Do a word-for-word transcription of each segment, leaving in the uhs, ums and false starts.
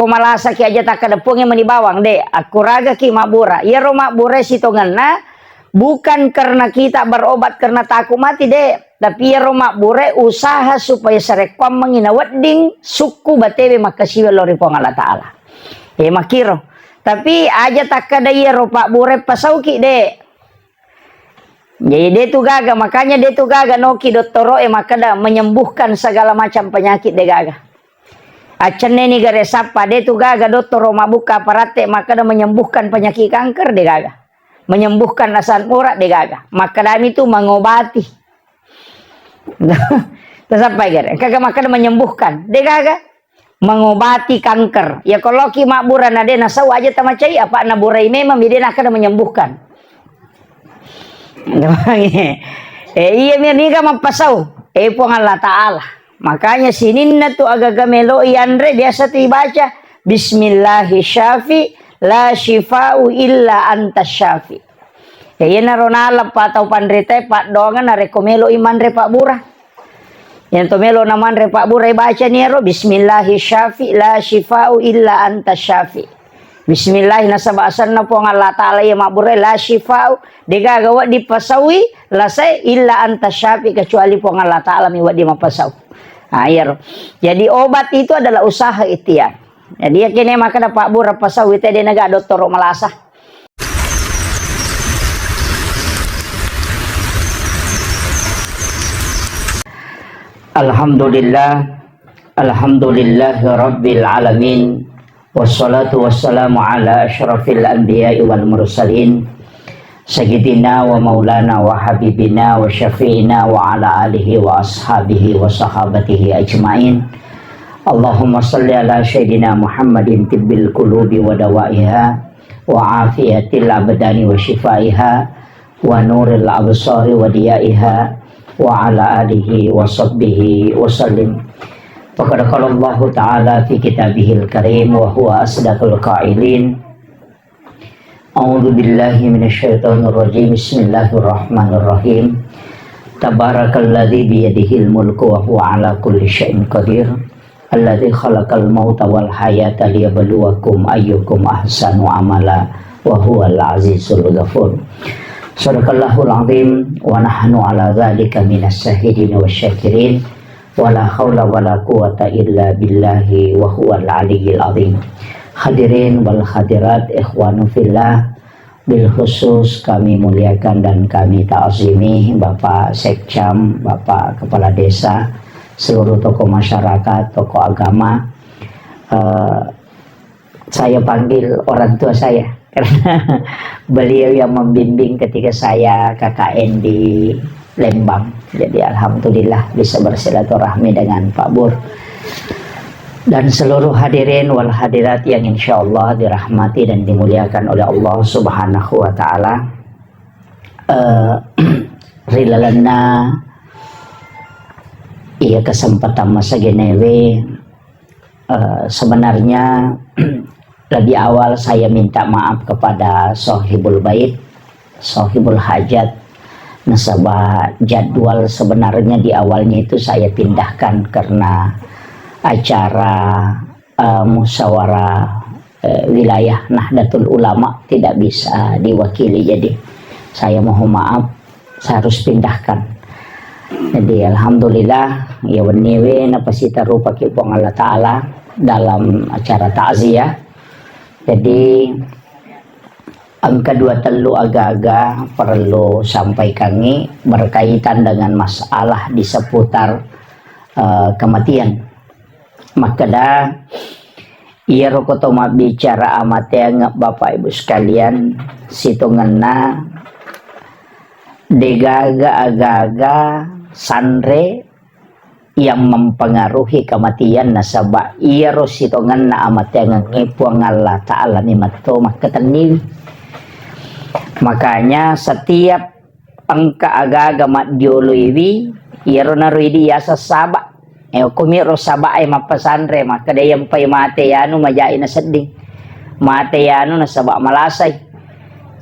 malasaki aja takkeda pongnge meni bawang, de'. Akkuragaki mabbura. Iyaro mabbura sitongenna bukan karena kita berobat karena takut mati, de'. Tapi iyaro mabbura usaha supaya sarekkuammengngi nawedding sukku batewe makkasiwiang lao ri Puang Allah Ta'ala. E, makkiro. Tapi aja takkeda iyaro pabbura pasauki, de'. Jadi, de' tu gaga, makanya de' tu gaga noki dottoro e makkeda menyembuhkan segala macam penyakit, de' gaga. Accenneni gare sappa, de' tu gaga dottoro mabbukka paratte makkeda menyembuhkan penyakit kanker, de' gaga. Menyembuhkan asam urat, de' gaga. Makkedami tu mengobati. Tasappai gare. Engka ga makkeda menyembuhkan, de' gaga. Mengobati kanker. Ya, ko loki mabbura na de' nasau aja tamacai, apa naburai memang, mi de' nakkeda menyembuhkan. Eh, iya, mi niga mappasau. Eh, Puang Allah Ta'ala. Makanya sininna tu agaga melo ianre biasa tu ibaca, "Bismillahi syafi, la syifa'u illa anta syafi." Ya, iyanaro naleng pa tau panritae paddoangeng narekko melo i manre pabbura. Yang to melo na manre pabbura, baca ni ero, "Bismillahi syafi la syifa'u illa anta syafi." Bismillah nasaba asenna Puang Allah Ta'ala iya mabbura, la syifa'u, degaga wedding pasaui, lasae, illa anta syafi, kecuali Puang Allah Ta'ala mi wedding mapasau. Ah, iyaro. Jadi obat itu adalah usaha ikhtiar. Jadi yakene makkeda pabbura pasaui te de naga dottoro malasa. Alhamdulillah, alhamdulillahi rabbil alamin, wassalatu wassalamu ala asyrafil anbiya'i wal mursalin, sayyidina wa maulana wa habibina wa syafi'ina wa ala alihi wa ashabihi wa sahabatihi ajma'in. Allahumma salli ala sayyidina Muhammadin tibbil qulubi wa dawaiha, wa afiyatil abdani wa syifaiha, wa nuril absari wa diyaiha, wa ala alihi wa sahbihi wa sallim. Faqad qala Allahu ta'ala fi kitabihil karim wa huwa asdaqul qailin. A'udzu billahi minasyaitonir rajim. Bismillahirrahmanirrahim. Tabarakalladzi biyadihil mulku wa huwa ala kulli syai'in qadir. Alladzi khalaqal mauta wal hayata liyabluwakum ayyukum ahsanu amala wa huwal azizul ghafur. Sadaqallahul azim wa nahnu ala dzalika minas syahidin wasyakirin. Wala haula wala quwata illa billahi wa huwal aliyyil azim. Hadirin wal hadirat, ikhwanu fillah, bil khusus kami muliakan dan kami ta'zimi Bapak Sekcam, Bapak Kepala Desa, seluruh tokoh masyarakat, tokoh agama. Eh, saya panggil orang tua saya karena beliau yang membimbing ketika saya K K N di Lembang. Jadi alhamdulillah bisa bersilaturahmi dengan Pak Bur dan seluruh hadirin wal hadirat yang insya Allah dirahmati dan dimuliakan oleh Allah Subhanahu wa Ta'ala. Eh, ri lalenna iya kesempatan masa genewe, eh, sebenarnya lebih awal saya minta maaf kepada Sohibul Bait, Sohibul Hajat, nasaba jadwal sebenarnya di awalnya itu saya pindahkan karena acara, eh, musyawarah, eh, wilayah Nahdlatul Ulama tidak bisa diwakili, jadi saya mohon maaf, saya harus pindahkan. Jadi alhamdulillah, ya wenniwe napasitarupaki Puang Allah Ta'ala dalam acara takziah. Jadi engka dua tellu aga-aga perlu sampaikangi berkaitan dengan masalah di seputar, eh, kematian. Makkeda, iyaro ko to mabbicara amateangnge, Bapak Ibu sekalian, sitongenna degaga aga-aga sanre yang mempengaruhi kematian, nasaba iyaro sitongenna amateangengnge Puang Allah Ta'ala mi metto makkatenniwi. Makanya setiap engka aga-aga maddioloiwi, iyaro naro idi yaseng saba. Eh, okkomi ro saba e mappasanre, makkeda, "Iyampai mate yanu majai nasedding. Mate yanu nasaba malasai.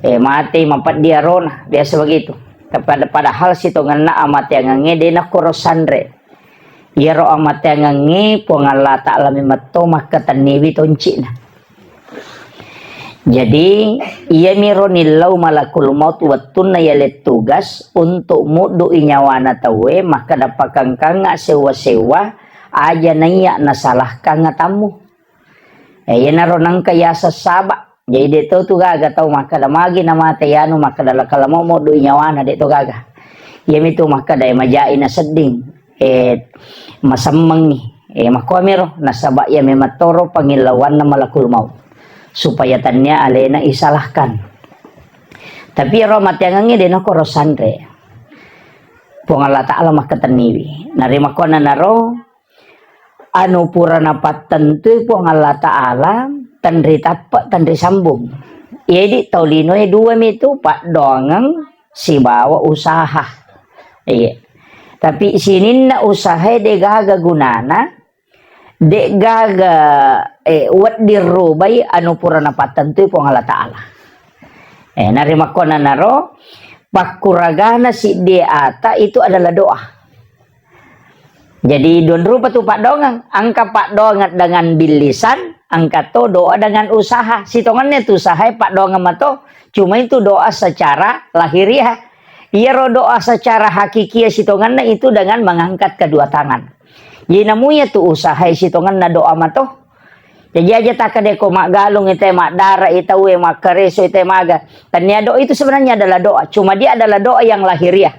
Eh, mate mapeddi arona." Biasa begitu. Tapi pada-, padahal sitongenna amateangengnge de nakkoro sanre. Iyaro amateangengnge Puang Allah Ta'ala memetto makkatenniwi tonci'na. Jadi, iyamiro nillau malakul maut wettunna yale tugas untuk muddu'i nyawana tauwe, makkeda pakangkangnga sewwa-sewwa, aja naiya nasalahkang atammu. Eh, iyanaro nangka yaseng saba. Jadi, de' to tu gaga tau makkeda magi namate yanu, makkeda lakala mau moddu nyawana, de' to gaga. Iyamitu makkeda, eh, majai nasedding, eh, masemmengi. Eh, makkuamiro, nasaba iya memang toro pangillauanna malakul maut. Supaya tania alena isalahkan. Tapi iyaro amateangengnge de' nakoro sanre. Puang Allah Ta'ala makkatenniwi. Narimakkuannanaro, anu pura napattentui Puang Allah Ta'ala, tenri tappe', tenri sambung. Jadi tau linoe dua mitu, paddoangeng sibawa usaha. Iya. Tapi sininna usahae de' gaga gunana, de' gaga, eh, wedding rubai anu pura napattentui Puang Allah Ta'ala. Eh, narimakkuannanaro, pakkuragana siddi ata itu adalah doa. Jadi, dua rupa tu paddoangeng. Engka paddoangeng dengan bil lisan, engka to doa dengan usaha. Sitongenna tu usahae paddoangeng mato, cuma itu doa secara lahiriah. Iyaro doa secara hakikiah sitongenna itu dengan mengangkat kedua tangan. Jadi, namuya tu usahae sitongenna doa mato. Jaji aja takkeda ko maggalung ite, maddara ite, tauwe makkareso ite, maga. Tania doa itu sebenarnya adalah doa. Cuma dia adalah doa yang lahiriah.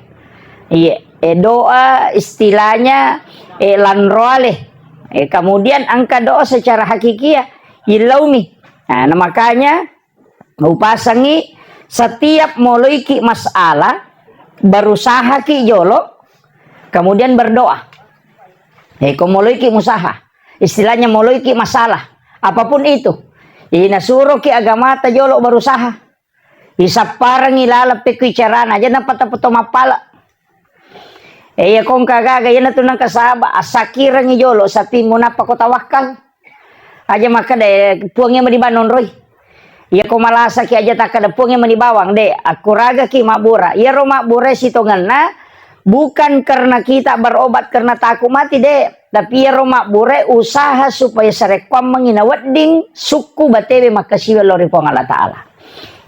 Iya, eh, doa istilahnya, eh, lanroale. Eh, kemudian engka doa secara hakikiah, illaumi. Nah, nah, makanya upasangi setiap moloiki masalah, berusahaki jolo, kemudian berdoa. Eh, ko moloiki musaha, istilahnya moloiki masalah, apapun itu. Inasuroki agamata jolo berusaha. Isapparengi laleng pekku icarana, aja napata-pato mappala. Eh, iya kongka gaga, iya natu nangka saba, assakirengi jolo sapimmu nappa ko tawakkal. Aja makkeda, eh, Puang iya mani bawang nonroi. Iya ko malasaki aja takkeda Puang iya mani bawang, de, akkuragaki mabbura. Iyaro mabbura sitongenna bukan karena kita berobat karena takut mati, de. Tapi iyaro mabbura usaha supaya sarekkuammengi nawedding sukku batewe makkasiwiang lao ri Puang Allah Ta'ala.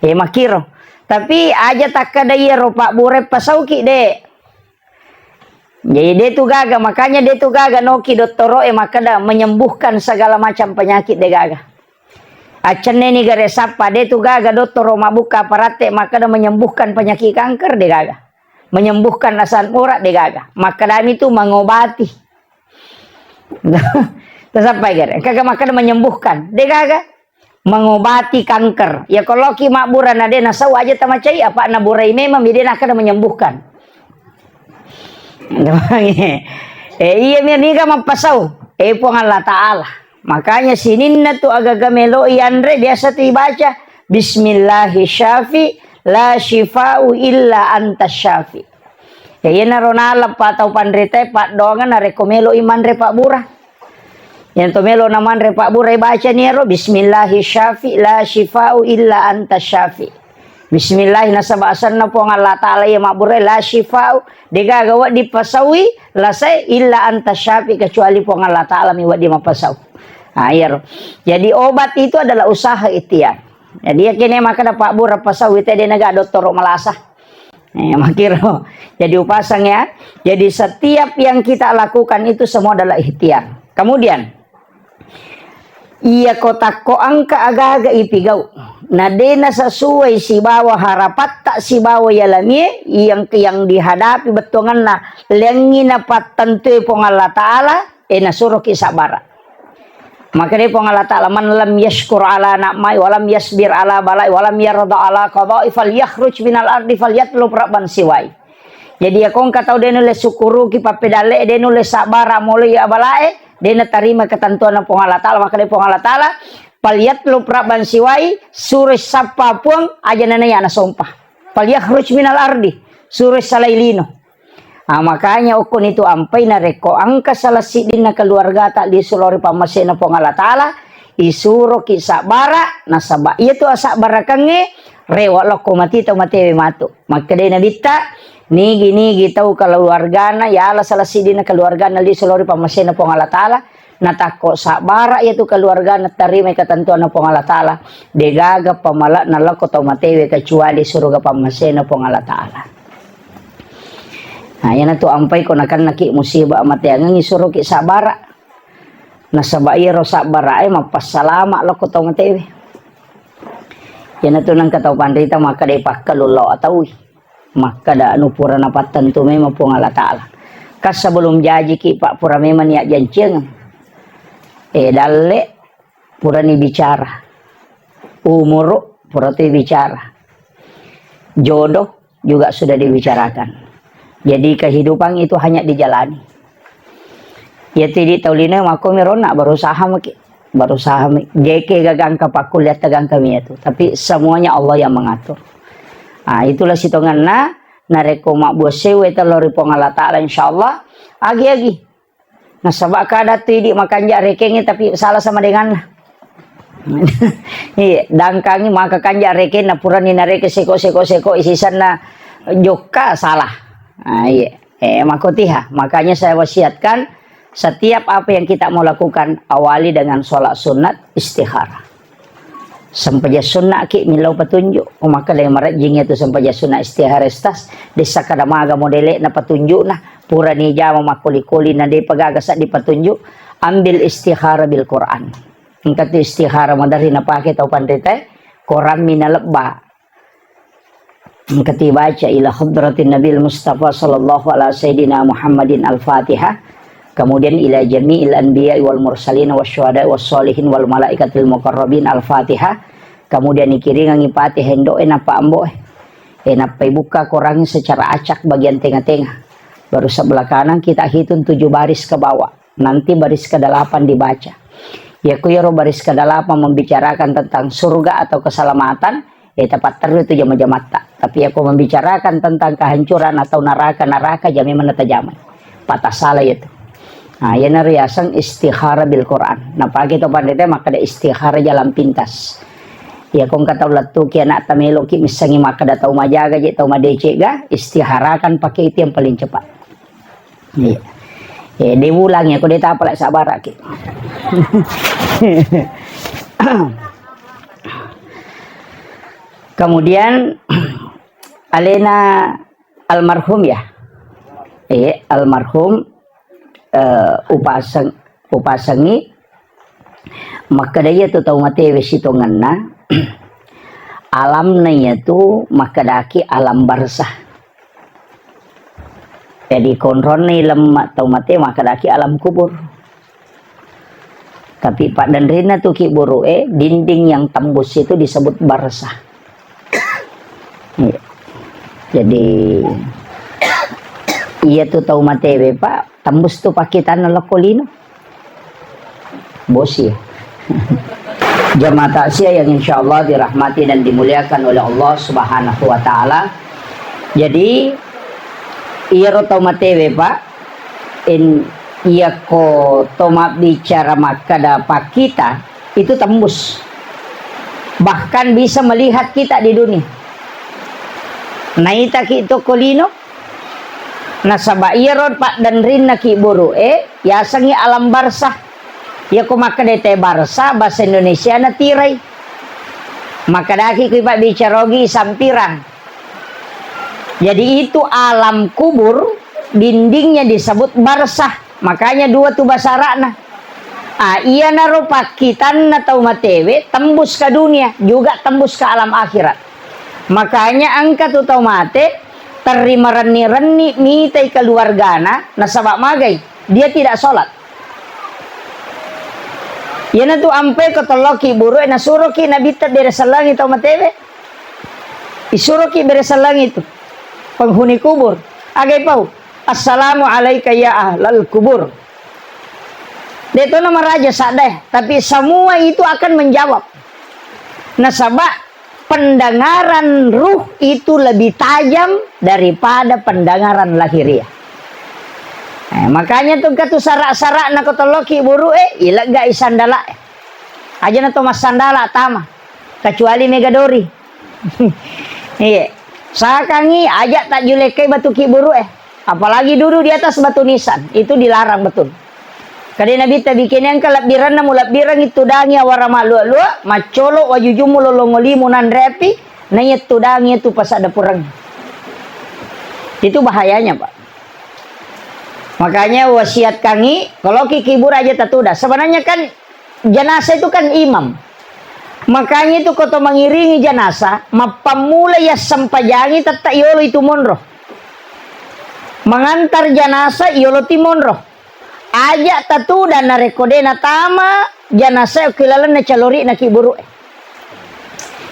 Eh, makkiro. Tapi aja takkeda iyaro pabbura pasauki, de. Jadi, de tu gaga, makanya de tu gaga noki dottoro'e makkeda menyembuhkan segala macam penyakit, de gaga. Accenneni gare sappa, de tu gaga dottoro mabbukka paratte makkeda menyembuhkan penyakit kanker, de gaga. Menyembuhkan asam urat, de gaga. Makkedami tu mengobati. Tasappai gare, engka ga makkeda menyembuhkan, de gaga. Mengobati kanker. Ya, ko loki mabbura na de nasau aja tamacai, apa naburai memang, mi de nakkeda menyembuhkan. Eh, iya, mi niga mappasau. Eh, Puang Allah Ta'ala. Makanya sininna tu agaga melo ianre biasa tu ibaca, "Bismillahi syafi, la syifa'u illa anta syafi." Ya, iyanaro naleppa tau panritae paddoangeng narekko melo i manre pabbura. Yang to melo na manre pabbura, ibacani ero, "Bismillahi syafi la syifa'u illa anta syafi." Bismillah nasaba asenna Puang Allah Ta'ala iya mabbura, la syifa'u, de gaga wedding pasaui lasae, illa anta syafi, kecuali Puang Allah Ta'ala mi wedding mapasau. Nah, iyaro. Jadi obat itu adalah usaha ikhtiar. Jadi, ya kene makkeda pabbura pasaui te de naga dottoro malasa. Eh, makkiro. Jadi upasang ya. Jadi setiap yang kita lakukan itu semua adalah ikhtiar. Kemudian, iya ko takko engka aga-aga ipigau, na de nasesuai sibawa harapatta sibawa yalamie yang, yang dihadapi bettuanganna, lengngi napattentui Puang Allah Ta'ala, eh, nasuroki sabbara. Makkedai Puang Allah Ta'ala, "Man lam yashkur ala na'mai, wa lam yasbir ala balai, wa lam yarda ala qadai, falyakhruj minal ardi, falyatlub rabban siwai." Jadi, ya kongka tau de nulle syukuruki pappedalle, de nulle sabbara molo iya balae, de natarima ketentuanna Puang Allah Ta'ala. Makkedai Puang Allah Ta'ala, "Falyatlub rabban siwai, suro sappa Puang, aja nanaiya nasompa. Falyakhruj minal ardi, suro salai lino." Ah, makanya ukkuni tu ampai narekko engka salah siddinna keluargata lisu lao ri pammasena Puang Allah Ta'ala, isuroki sabbara, nasaba iya tu asabbarakengnge rewa lokko mati tau matewe matu. Makkedai Nabitta, Nigi-nigi tau keluargana, yala salah sidina keluargana lisu lao ri pammasena Puang Allah Ta'ala, natakko sabbara iyatu keluargana tarimai ketentuanna Puang Allah Ta'ala, degaga pamala'na lao ko tau matewe kecuali suruga pammasena Puang Allah Ta'ala. Nah, iyanatu ampai ko nakennaki musibah mateangengngi suroki sabbara. Nasaba iyaro sabbarae mappassalama lao ko tau matewe. Iyanatu nengka tau panrita makkeda pakkalu lao ataui. Makkeda anu pura napattentu memang Puang Allah Ta'ala. Kan sebelum jajiki, Pak, pura memang niat janciang. Eh, dalle purani bicara. Umuru pura tu bicara. Jodoh juga sudah dibicarakan. Jadi kehidupan itu hanya dijalani. Ya tidak tahu lina mako merona berusaha maki. Berusaha mi. Jeke gagangka pakkuliah tegangka mi itu. Tapi semuanya Allah yang mengatur. Ah, itulah sitonganna narekko mabbua sewe tello ri Puang Allah Ta'ala, insyaallah agi-agi. Nasaba kada tu idi makanja rekengnge tapi salah sama denganna. Iya, dangkangi maka kanja rekenna purani nareke seko-seko-seko isisanna jokka salah. Ah, iya. Eh, makotiha. Makanya saya wasiatkan setiap apa yang kita mau lakukan awali dengan sholat sunat istikharah. Sempajang sunna ki millau petunjuk. Ko makkeda marejjing itu sempajang sunna istihara istas. Dessa kada maga modele na petunjuk na. Pura ni jama makkoli-koli na depa gaga saddi petunjuk. Ambil istihara bil Quran. Engka tu istihara maderri napake tau panritae. Quran mi nalebba. Engkati baca ila hadratin Nabil Mustafa sallallahu ala sayyidina Muhammadin al-Fatihah, kemudian ila jami'il anbiya wal mursalin wasyuhada wassalihin wal malaikatil muqarrabin al-Fatihah, kemudian ikiringangi Fatihah endo'e nappa ambo'e. E, nappa ibukka Quran secara acak bagian tengah-tengah. Baru sebelah kanan kita hitung tujuh baris ke bawah. Nanti baris kedelapan dibaca. Yako yaro baris kedelapan membicarakan tentang surga atau keselamatan, eh, tepat terus itu jama-jamatta. Tapi yako membicarakan tentang kehancuran atau neraka-neraka, jami mana tajamai. Patah salah itu. Nah, yana riaseng istihara bil Quran. Nah, pagi itu pandai maka ada istihara jalan pintas. Ya, kong kata ulat tuki anak tamelo ki misangi maka ada tau majaga je tau madecega, istiharakan pakai itu yang paling cepat. Iya. Eh, de ulangi, aku de tapalak sabaraki. Kemudian, alena almarhum ya. Eh, almarhum, eh, upaseng, upasengi makkeda iya tu tau matewe sitongenna, alamna iya tu makkedaki alam barzah. Jadi konronni lemma tau mate makkedaki alam kubur. Tapi paddenrinna tu ki buru'e, dinding yang tembus itu disebut barzah. Iya. Jadi iya tu tau matewe, Pak, tembus tu pakkitanna lokko lino. Bosi. Jamaah takziah yang insya Allah dirahmati dan dimuliakan oleh Allah Subhanahu wa Ta'ala. Jadi, iyaro tau matewe, Pak, in, iyako to mabbicara makkeda pakkita, itu tembus. Bahkan bisa melihat kita di dunia. Naitaki tokko lino, nasaba iyaro paddenrinna ki buru'e, yasengngi alam barzah. Yako makkeda te barzah, bahasa Indonesia na tirai. Makkedaki kui pabbicara ogi sampirang. Jadi itu alam kubur, dindingnya disebut barzah. Makanya dua tu bahasa Arabna. Ah, iyanaro pakkitanna tau matewe tembus ke dunia, juga tembus ke alam akhirat. Makanya engka tu tau mate terri marenni-renni mitai keluargana nasaba magai, dia tidak sholat. Iyanatu ampe ko tolloki buru'e nasuroki nabitta bere sellangi tau matewe. Isuroki bere sellangi tu penghuni kubur. Agai pau. Assalamu alaika ya ahlal kubur. De' to namaraja sadde, tapi semua itu akan menjawab. Nasaba pendengaran ruh itu lebih tajam daripada pendengaran lahiriah. Eh, makanya tu katu sara-sara na kotoloki buru'e, ilegga isandala. Aja na to massandala tama, kecuali mega dori. Iya. Sakangi, aja tajjulekkai batu kibburu'e. Apalagi duduk di atas batu nisan, itu dilarang betul. Kade Nabitta, bikin engka lebbiranna mulebbirangi tudangi awara malua-lua, maccolo wajujummu lolongolimu nanre api, naiya tudangi itu pasadda pureng. Itu bahayanya, Pak. Makanya wasiatkangi, kalau ki kibur aja tatuda. Sebenarnya kan jenazah itu kan imam. Makanya itu koto mengiringi jenazah, mappammula yassempajangi tetta yolo itu monro. Mengantar jenazah yolo ti monro. Aja tatuda narekko de natama jenazah ki lalenna calori'na kibburu'e.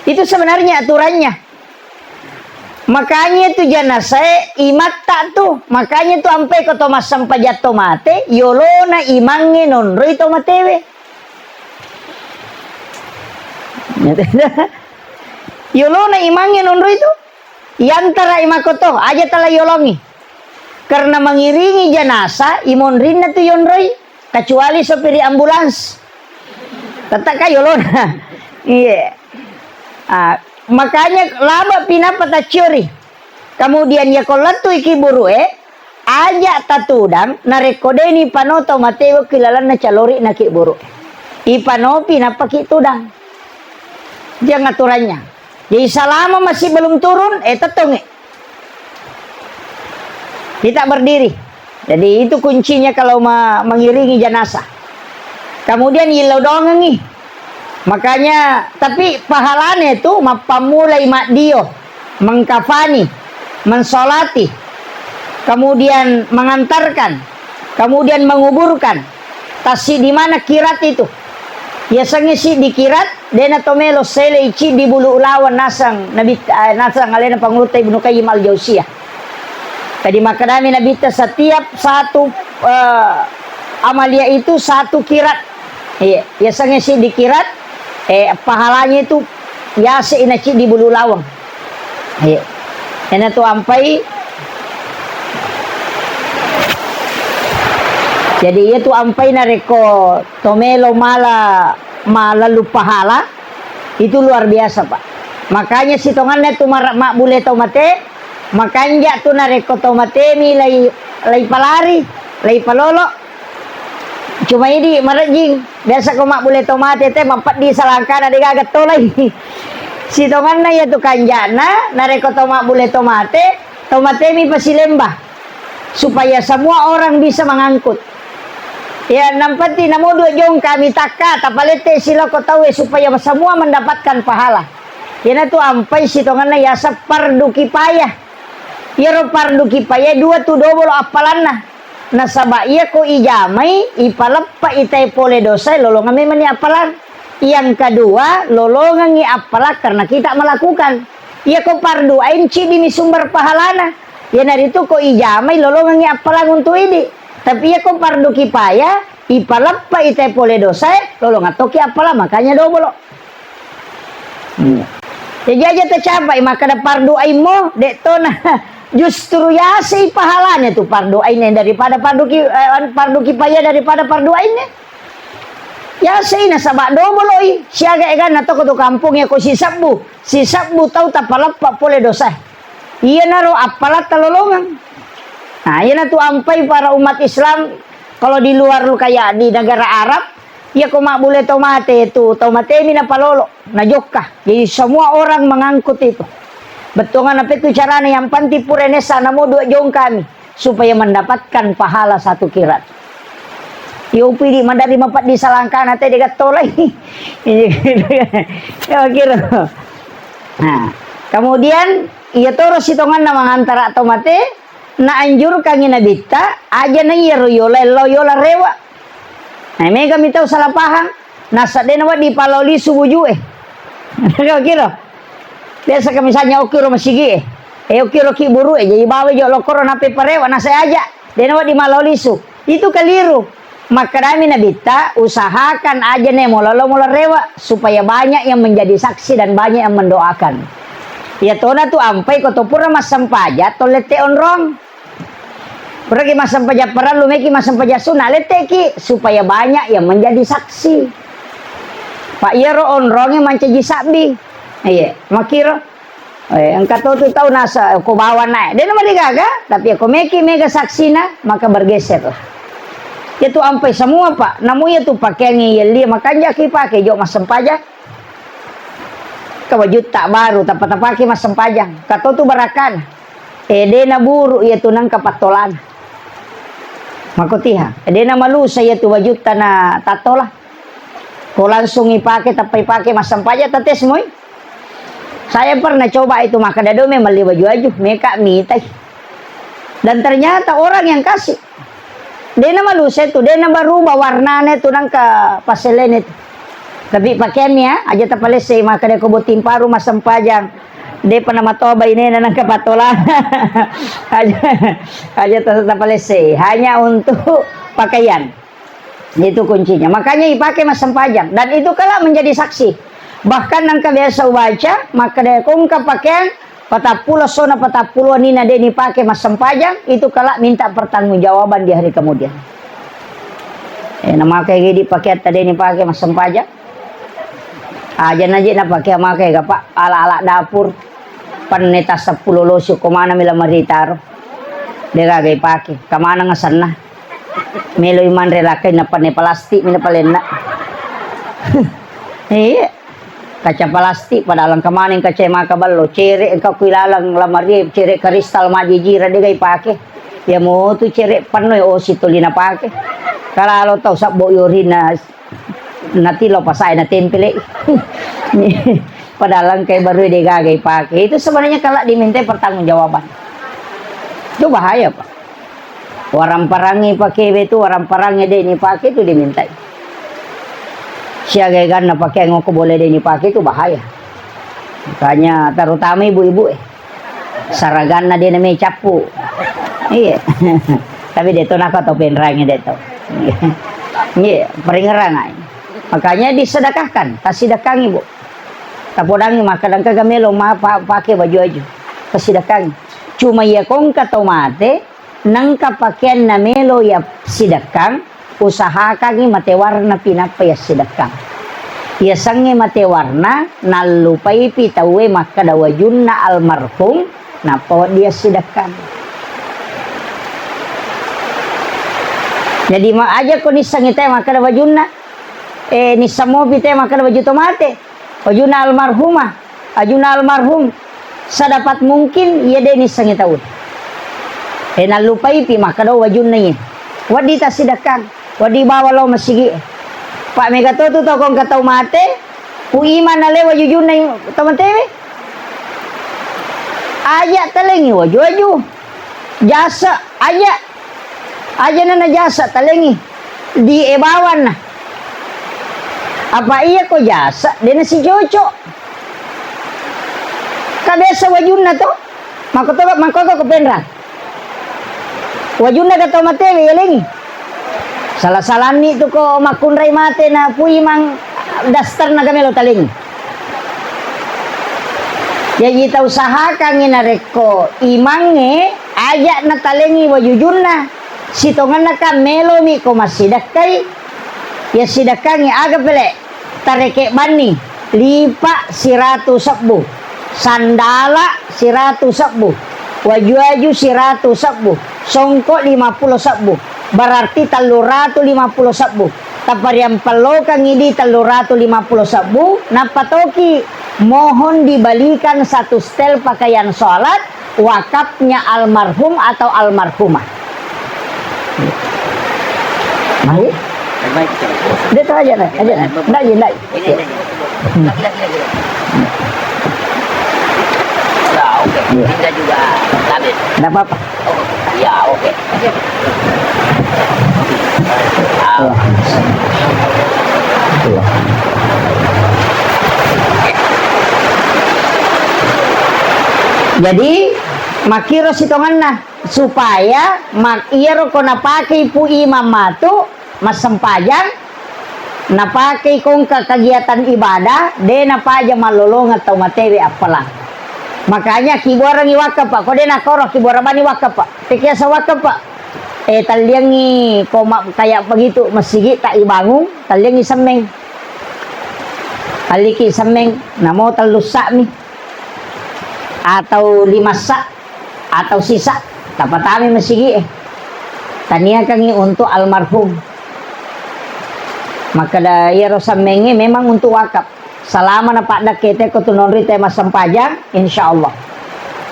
Itu sebenarnya aturannya. Makanya tu jenazah imatta tu. Makanya tu ampai ko to massempajang to mate, yolona imangnge nonroi to matewe. Yolona imangnge nonroi tu. Yantara imakoto, aja tala yolongi. Karena mengiringi jenazah, imonrinna tu yonroi. Kecuali sopiri ambulans. Tetap ka yolona. Iya. Ah, makanya lama pinapa tacciori. Kemudian ya ko lettu iki buru'e, aja tatudang, narekko deni panoto matewo ki lalenna calori na ki buru'e. Ipanopi nappa ki tudang. Itu yang aturannya. Jadi selama masih belum turun, eh, tettongi. Kita berdiri. Jadi itu kuncinya kalau ma-, mengiringi jenazah. Kemudian yillau doangengi. Makanya, tapi pahalanya itu mappammulai maddio, mengkafani, mensolati, kemudian mengantarkan, kemudian menguburkan. Tassi di mana kirat itu? Yasengnge siddi kirat, dena to melo selei ciddi bulu ulaweng naseng Nabi, eh, naseng alena Pangulutta Ibnu Qayyim Al-Jauziyah. Jadi makkedami Nabitta, setiap satu, eh, amalia itu satu kirat. Iya, yasengnge siddi kirat, eh, pahalanya itu yase ina ciddi bulu ulaweng. Iya. Ena tu ampai. Jadi iya tu ampai narekko to melo mala, malalu pahala, itu luar biasa, Pak. Makanya sitonganna tu mara-, mabbule to mate, makanja tu narekko to matemi lai, lai palari, lai palolo. Cuma idi marejjing, biasa ko mabbule to mate te mappeddi salangkana de gaga tolai. Sitonganna iya tu kanjana, narekko to mabbule to mate, to matemi pasilemba. Supaya semua orang bisa mengangkut. Ya, nampatti namo dua jong kami takka, tapalette siloko tauwe supaya semua mendapatkan pahala. Iyanatu ampai sitonganna yaseng fardu kifayah. Iyaro fardu kifayah dua tu dobolo appalanna. Nasaba iyako ijamai, ipaleppa itae pole dosae, lolongang memanni appalang. Yang kedua, lolongangi appalang karena kita melakukan. Iyako fardu ain ciddimi sumber pahalana. Iyanaritu ko ijamai lolongangi appalang untuk idi. Tapi iyako fardu kifayah, ipaleppa itae pole dosae, lolongang tokki appalang, makanya dobolo. Hmm. Jadi aja tercapai, makkeda fardu ain mo, dek tona. Justru yasei pahalanya tu fardu ain daripada fardu ki-, eh, fardu kifayah daripada fardu ain. Yasei nasaba doboloi, siaga eganna toko tu kampung ya ko sisebbu, sisebbu tau tapaleppa pole dosa. Iyanaro appalatta lolongang. Nah, iyanatu ampai para umat Islam, kalau di luar lu kayak di negara Arab, iya ko mabbule tau mate tu, tau matemi napalolo, najokka. Jadi semua orang mengangkut itu. Bettuanna pekku carana, yang penting pura nessa namo dua jong kami supaya mendapatkan pahala satu kirat. Yopi di madari mapeddi salangkana te degattolai. Ya, kira. Nah, kemudian iya toro sitonganna mangantara to mate, naanjurkangi Nabitta, aja na iyaro yola, lao yola rewa. Nah, mega mi tau salah paham. Nasa dena waddi palo lisu wujue. Kira. Biasa ka misalnya okkiro masigi e. Eh, okkiro ki buru e, jadi bawa jo lokoro nape parewa, nasa aja. Dena waddi malo lisu. Itu keliru. Makkedami Nabitta, usahakan aja ne molalo mola rewa supaya banyak yang menjadi saksi dan banyak yang mendoakan. Iya tona tu ampai ko to pura massempajang, to lette onrong. Puraki massempajang parellu, meki massempajang sunna, letteki supaya banyak yang menjadi saksi. Pak iyaro onronge mancaji sabbi. Iya, makiro. Eh, engka to tu tau nasa, ko bawa naik. Dena marigaga, tapi ko meki mega saksina, maka bergeser lah. Itu ampai semua, Pak. Namu itu pakaian yang lia, makanja ki pakai jok massempajang. Ka wajutta baru, tapa tapake massempajang. Ka to tu barakan. Eh, dena buru iya tu nangka pattolana. Makotiha. Eh, dena malusa iya tu wajutta na tattola. Ko langsung ipake, tappa ipake massempajang, tates moi. Saya pernah coba itu, maka dado memang liwa juaju, meka mitai. Dan ternyata orang yang kasih, dena malusa tu, dena berubah warnanya tu nangka paselene tu. Tapi pakaiannya aja tapalesse, maka deko botting paru massempajang. Depa namatoba inena nangka patola. Aja, aja ta-, tapalesse. Hanya untuk pakaian. Itu kuncinya. Makanya ipake massempajang. Dan itu kelak menjadi saksi. Bahkan engka biasa ubaca, makkeda kongka pakeang patappulo sona patappulo nina de nipake massempajang, itu kelak minta pertanggungjawaban di hari kemudian. Eh, namake gedi pakeatta de nipake massempajang. Aja naje napake make gapa ala-ala dapur. Penne tas seppulo losi ko manami lamari taro. De gaga ipake. Kamaneng asenna. Meloi manre lakkai nappa ne palastik mi napalenna. Iya. Kaca palastik, padahal engka maneng kaca maka ballo, cere engka ku ilalang lamari, cere kristal majijira de ga ipake. Ya motu cere pannoi osi toli napake. Kalalo tau sabbo yorina natilo pasae natempele. Padahal engka baru de gaga ipake. Itu sebenarnya kalau dimintai pertanggungjawaban. Itu bahaya, Pak. Warang-parangngi pakewe tu, warang-parangngi de nipake tu dimintai. Siaga eganna pakeang ko boleh de nipake tu bahaya. Makanya terutama ibu-ibu eh. Saraganna de name cappu. Iya. Tapi de to naka to penrangi de to. Iya, peringerangai. Makanya disedekahkan, tasidekkangi, Bu. Tapodangi maka dangka gamelo ma pa-, pake baju-baju. Tasidekkangi. Cuma iya kongka to mate, nengka pakeanna melo ya sidekkang, usahakangi mate warna pinappa ya sidekkang. Yasengnge mate warna, nallupaipi tauwe makkeda wajunna almarhum, nappa wedding yassidekkang. Jadi ma-, aja ko nissengngi te makkeda wajunna, eh, nisseng mopi te makkeda waju to mate. Wajunna almarhumah, wajunna almarhum, sedapat mungkin iya de nissengngi tau. E, nallupaipi makkeda wajunna iye. Wedding tassidekkang, wedding bawa lao masigi. Pa mega to tu tau ko engka tau mate, Pu Imang nale wajujunna i-, tau matewe. Aja talengi waju-waju. Jasa aja. Aja na najasa talengi di e bawanna. Apa iya ko jasa, de na sicoco. Ka biasa wajunna to, mako to, mako to ko penra. Wajunna ka tau matewe yalengi. Salah-salanni tu ko makkunrai mate na Pu Imang daster na gamelo talengi. Jaji tausahakangngi narekko imangnge aja natalengi wajujunna. Sitongenna kan melomi ko massidekkai, ya sidekkangngi aga pele, tareke banni, lipa siratu sebbu, sandala siratu sebbu, waju-waju siratu sebbu, songko lima pulo sebbu, berarti tellu ratu lima pulo sebbu. Tapariampellokangngi di tellu ratu lima pulo sebbu, nappa toki mohon dibalikan satu setel pakaian sholat, wakafnya almarhum atau almarhumah. Mari. Dia tahu aja, nak. Aja, nak. Ndak, ndak. Ini, ini. Hmm. Lagi, lagi, lagi. Ya, oke. Iya. Kita juga. Nggak apa-apa. Oh, ya, oke. Iya. Iya. Jadi, makkiro sitongenna supaya mak-, iyaro ko napakei Pu Imang matu massempajang, napakei ko engka kegiatan ibadah, de napaja mallolongeng tau matewe appalang. Makanya kibuarengngi wakaf, Pak. Ko de nakoro kibuareng bani wakaf, Pak. Tekiasa wakaf, Pak. Eh, talliangngi ko ma-, kayak begitu masigi tak ibangun, talliangngi semmeng. Alliki semmeng, namo tellu sa'mi. atau lima sa' atau sisa', tapatami masigi e. Taniakangi untuk almarhum. Makkeda iyaro sammengnge memang untuk wakaf. Salama napaddekke te ko tu nonri te massempajang, insya Allah.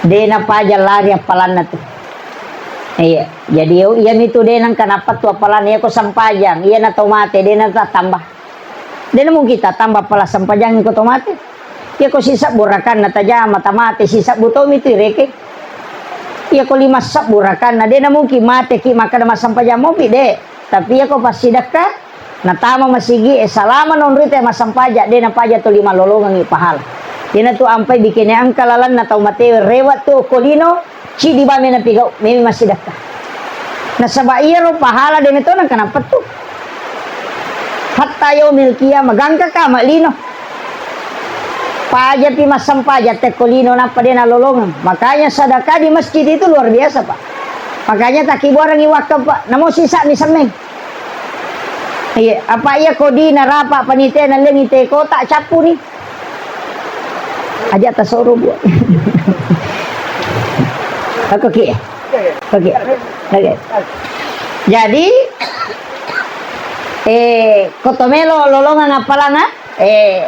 De napaja lari appalanna tu. Iya, jadi iya mitu de nengka napettu appalanna iya ko sempajang, iya na tau mate, de na tatambah. De na mungkin tatambah pala sempajang ko tau mate. Iya ko sisebbu rakanna tajama tamate, sisebbu to mitu ireke. Iya ko lima sebbu rakanna, de na mungkin mate ki makkeda massempajang mopi de. Tapi iya ko passidekka, natama masigi e, salama nonri te massempajang, de napaja tuli malolongengi pahala. Iyana tu ampai bikene engka lalenna tau mate rewe tu ko lino, cidi bame napigau, memi massidekka. Nasaba iyaro pahala de metona kenapa tu. Hatta yaumil qiyamah, gangka kama lino. Pajapi massempajang tekko lino nappa de nalolongeng. Makanya sedekah di masjid itu luar biasa, Pak. Makanya takibuarengi wakaf, Pak. Namo sisa mi semmeng. Iya, apa iya kodi narapa panitia nalengi te kota cappu ni. Aja tasoro buat. Oke, oke. Oke. Oke. Jadi, eh, kotomelo lolongang apalanga, eh,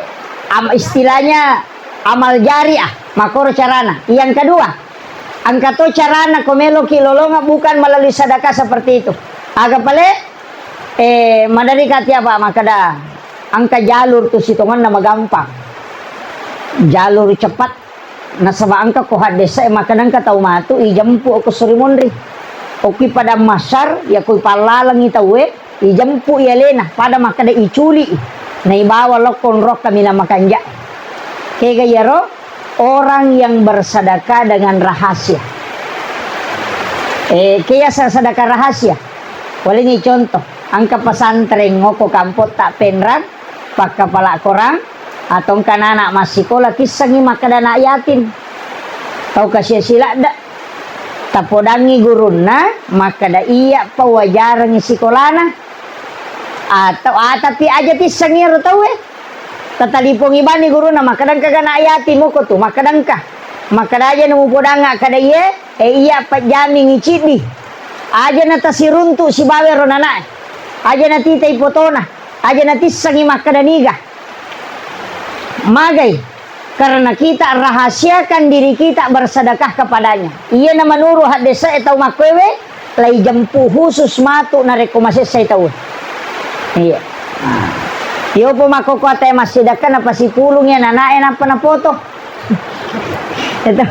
am-, istilahnya amal jariah, makoro carana. Yang kedua, engka to carana ko meloki lolongang bukan melalui sedekah seperti itu. Aga pale, eh, maderri kati apa makkeda, engka jalur tu sitongenna magampang. Jalur cepat. Nasaba engka ko haddesa e makkeda engka tau matu ijempu okko suri monri. Okki padang mahsyar, iya ko ipallalengi tauwe, ijempu i alena, pada makkeda iculi i, naibawa lokko onrong kaminang makanja. Kega iyaro orang yang bersedekah dengan rahasia. Eh, kega sa-, sedekah rahasia. Walengi contoh, engka pesantren ngoko kampotta Penrang, pakkapala korang, atau engka anak massikola kissengi makkeda anak yatim. Tau kasia siladda. Tapodangi gurunna, makkeda iya pawajarengi sikolana. Atau, ah, tapi aja tissengi ero tauwe. Tatalipongi bani gurunna, makkeda engka anak yatim moko tu, makkeda engka. Makkeda aja namupodanga kada iye, eh, iya pajjamingi ciddi. Aja natasiruntu sibawa ero nanae. Aja natitai potona. Aja natissengi makkeda niga. Magai, karena kita rahasiakan diri kita bersedekah kepadanya. Iyana menurut haddesa e tau makkuewe, lai jempu khusus matu narekko masessai tau. Iya. Nah. Yopo makkokko atae massidekka napasipulung iya nanae nappa napoto. Itu.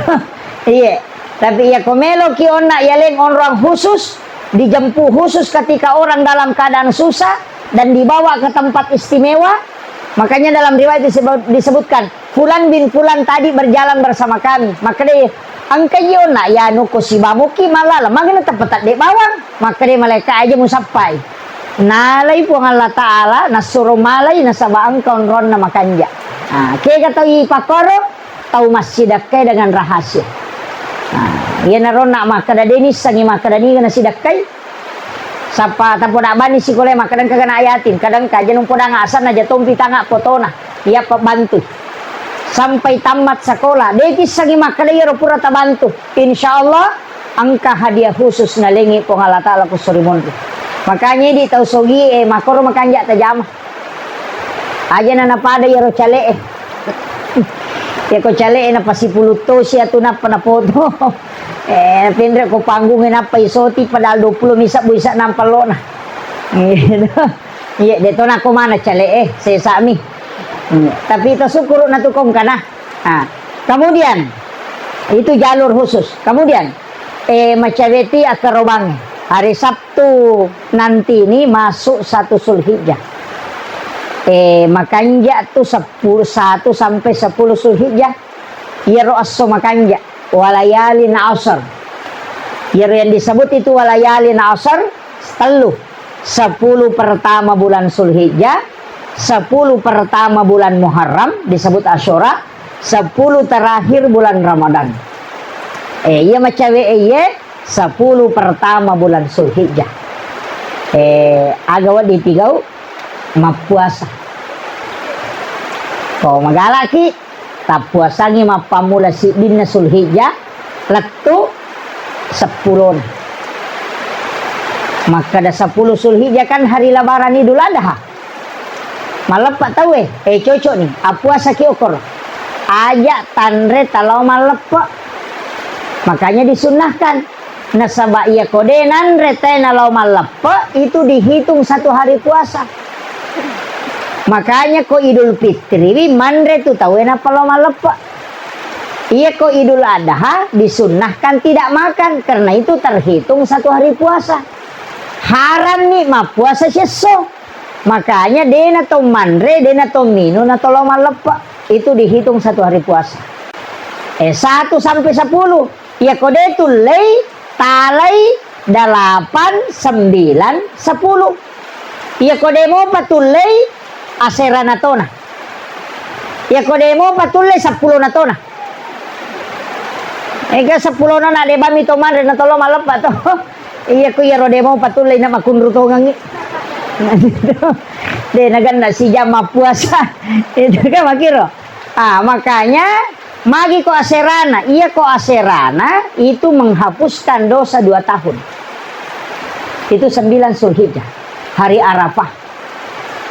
Iya. Tapi iya ko meloki onna yaleng onrong khusus, dijempu khusus ketika orang dalam keadaan susah dan dibawa ke tempat istimewa, makanya dalam riwayat disebut-, disebutkan, "Fulan bin Fulan tadi berjalan bersama kami." Makkeda, "Engka iyona yanu ko sibamuki malala, magana tepetadde bawang." Makkeda malaikat, "Aja musappai." Nalai Puang Allah Ta'ala, nassuro malai nasaba engka onronna makanja. Nah, kega tau ipakkoro, tau massidekkai dengan rahasia. Nah, iyanaro na makkeda de nissengi makkeda niga nasidekkai. Sappa tapoda bani sikolae makkeda engka anak yatim, kadang kaja numpodang asanna aja tompi tanga potona, iya pabbantu. Sampai tamat sekolah, de tissengi makkeda iyaro pura tabantu. Insya Allah, engka hadiah khusus nalengi Puang Allah Ta'ala ku suri monri. Makanya idi tau sogi e, makoro makanja tajama. Aja na napada iyaro cale'e. Iyako cale'e napasipulung tosi atu nappa napoto. Eh, penre ko panggungnge nappa isoti padahal dua puluh misa bu isa nampa lona. Gitu. Iya, de to nako mana cale'e, sesami. Hmm, tapi to syukur na tu kong kana. Nah, kemudian itu jalur khusus. Kemudian, eh, macaweti akkarobang hari Sabtu nanti ini masuk satu Zulhijjah. Eh, makanja tu sepuluh, satu sampai sepuluh Zulhijjah. Iyaro esso makanja, walayalin asar. Iyaro yang disebut itu walayalin asar, tellu. Sepuluh pertama bulan Zulhijjah, sepuluh pertama bulan Muharram, disebut Asyura, sepuluh terakhir bulan Ramadan. Eh, iya macawe, eh, iye, sepuluh pertama bulan Zulhijjah. Eh, aga wedding tigau? Mappuasa. Ko magalaki, tappuasangi mappammula siddinna Sulhijjah, lettu seppulona. Makkeda sepuluh Sulhijjah kan hari Lebaran Idul Adha. Malleppe tauwe, eh, cocok ni, appuasaki okoro. Aja tanre talao malleppe. Makanya disunnahkan. Nasaba iya ko de nanre tae nalao malleppe, itu dihitung satu hari puasa. Makanya ko Idul Fitri wi manre tu tauwe nappa lao malleppe. Iya ko Idul Adha disunnahkan tidak makan, karena itu terhitung satu hari puasa. Haram ni mappuasa siesso. Makanya dena to manre, dena to minung, na to lao malleppe. Itu dihitung satu hari puasa. Eh, satu sampai sepuluh. Iya ko de tullei, talai, delapan, sembilan, sepuluh. Iya ko de mopa tullei, aserana tona. Iya ko de mopa tullei, seppulona tona. Ega seppulona na de bami to manre na to lao malleppe to. Iya ko iyaro de mopa tullei na makunru tongengi. De naganna sijam mappuasa. Itu kan makiro. Ah, makanya magi ko aserana, iya ko aserana itu menghapuskan dosa dua tahun. Itu sembilan Zulhijjah, hari Arafah.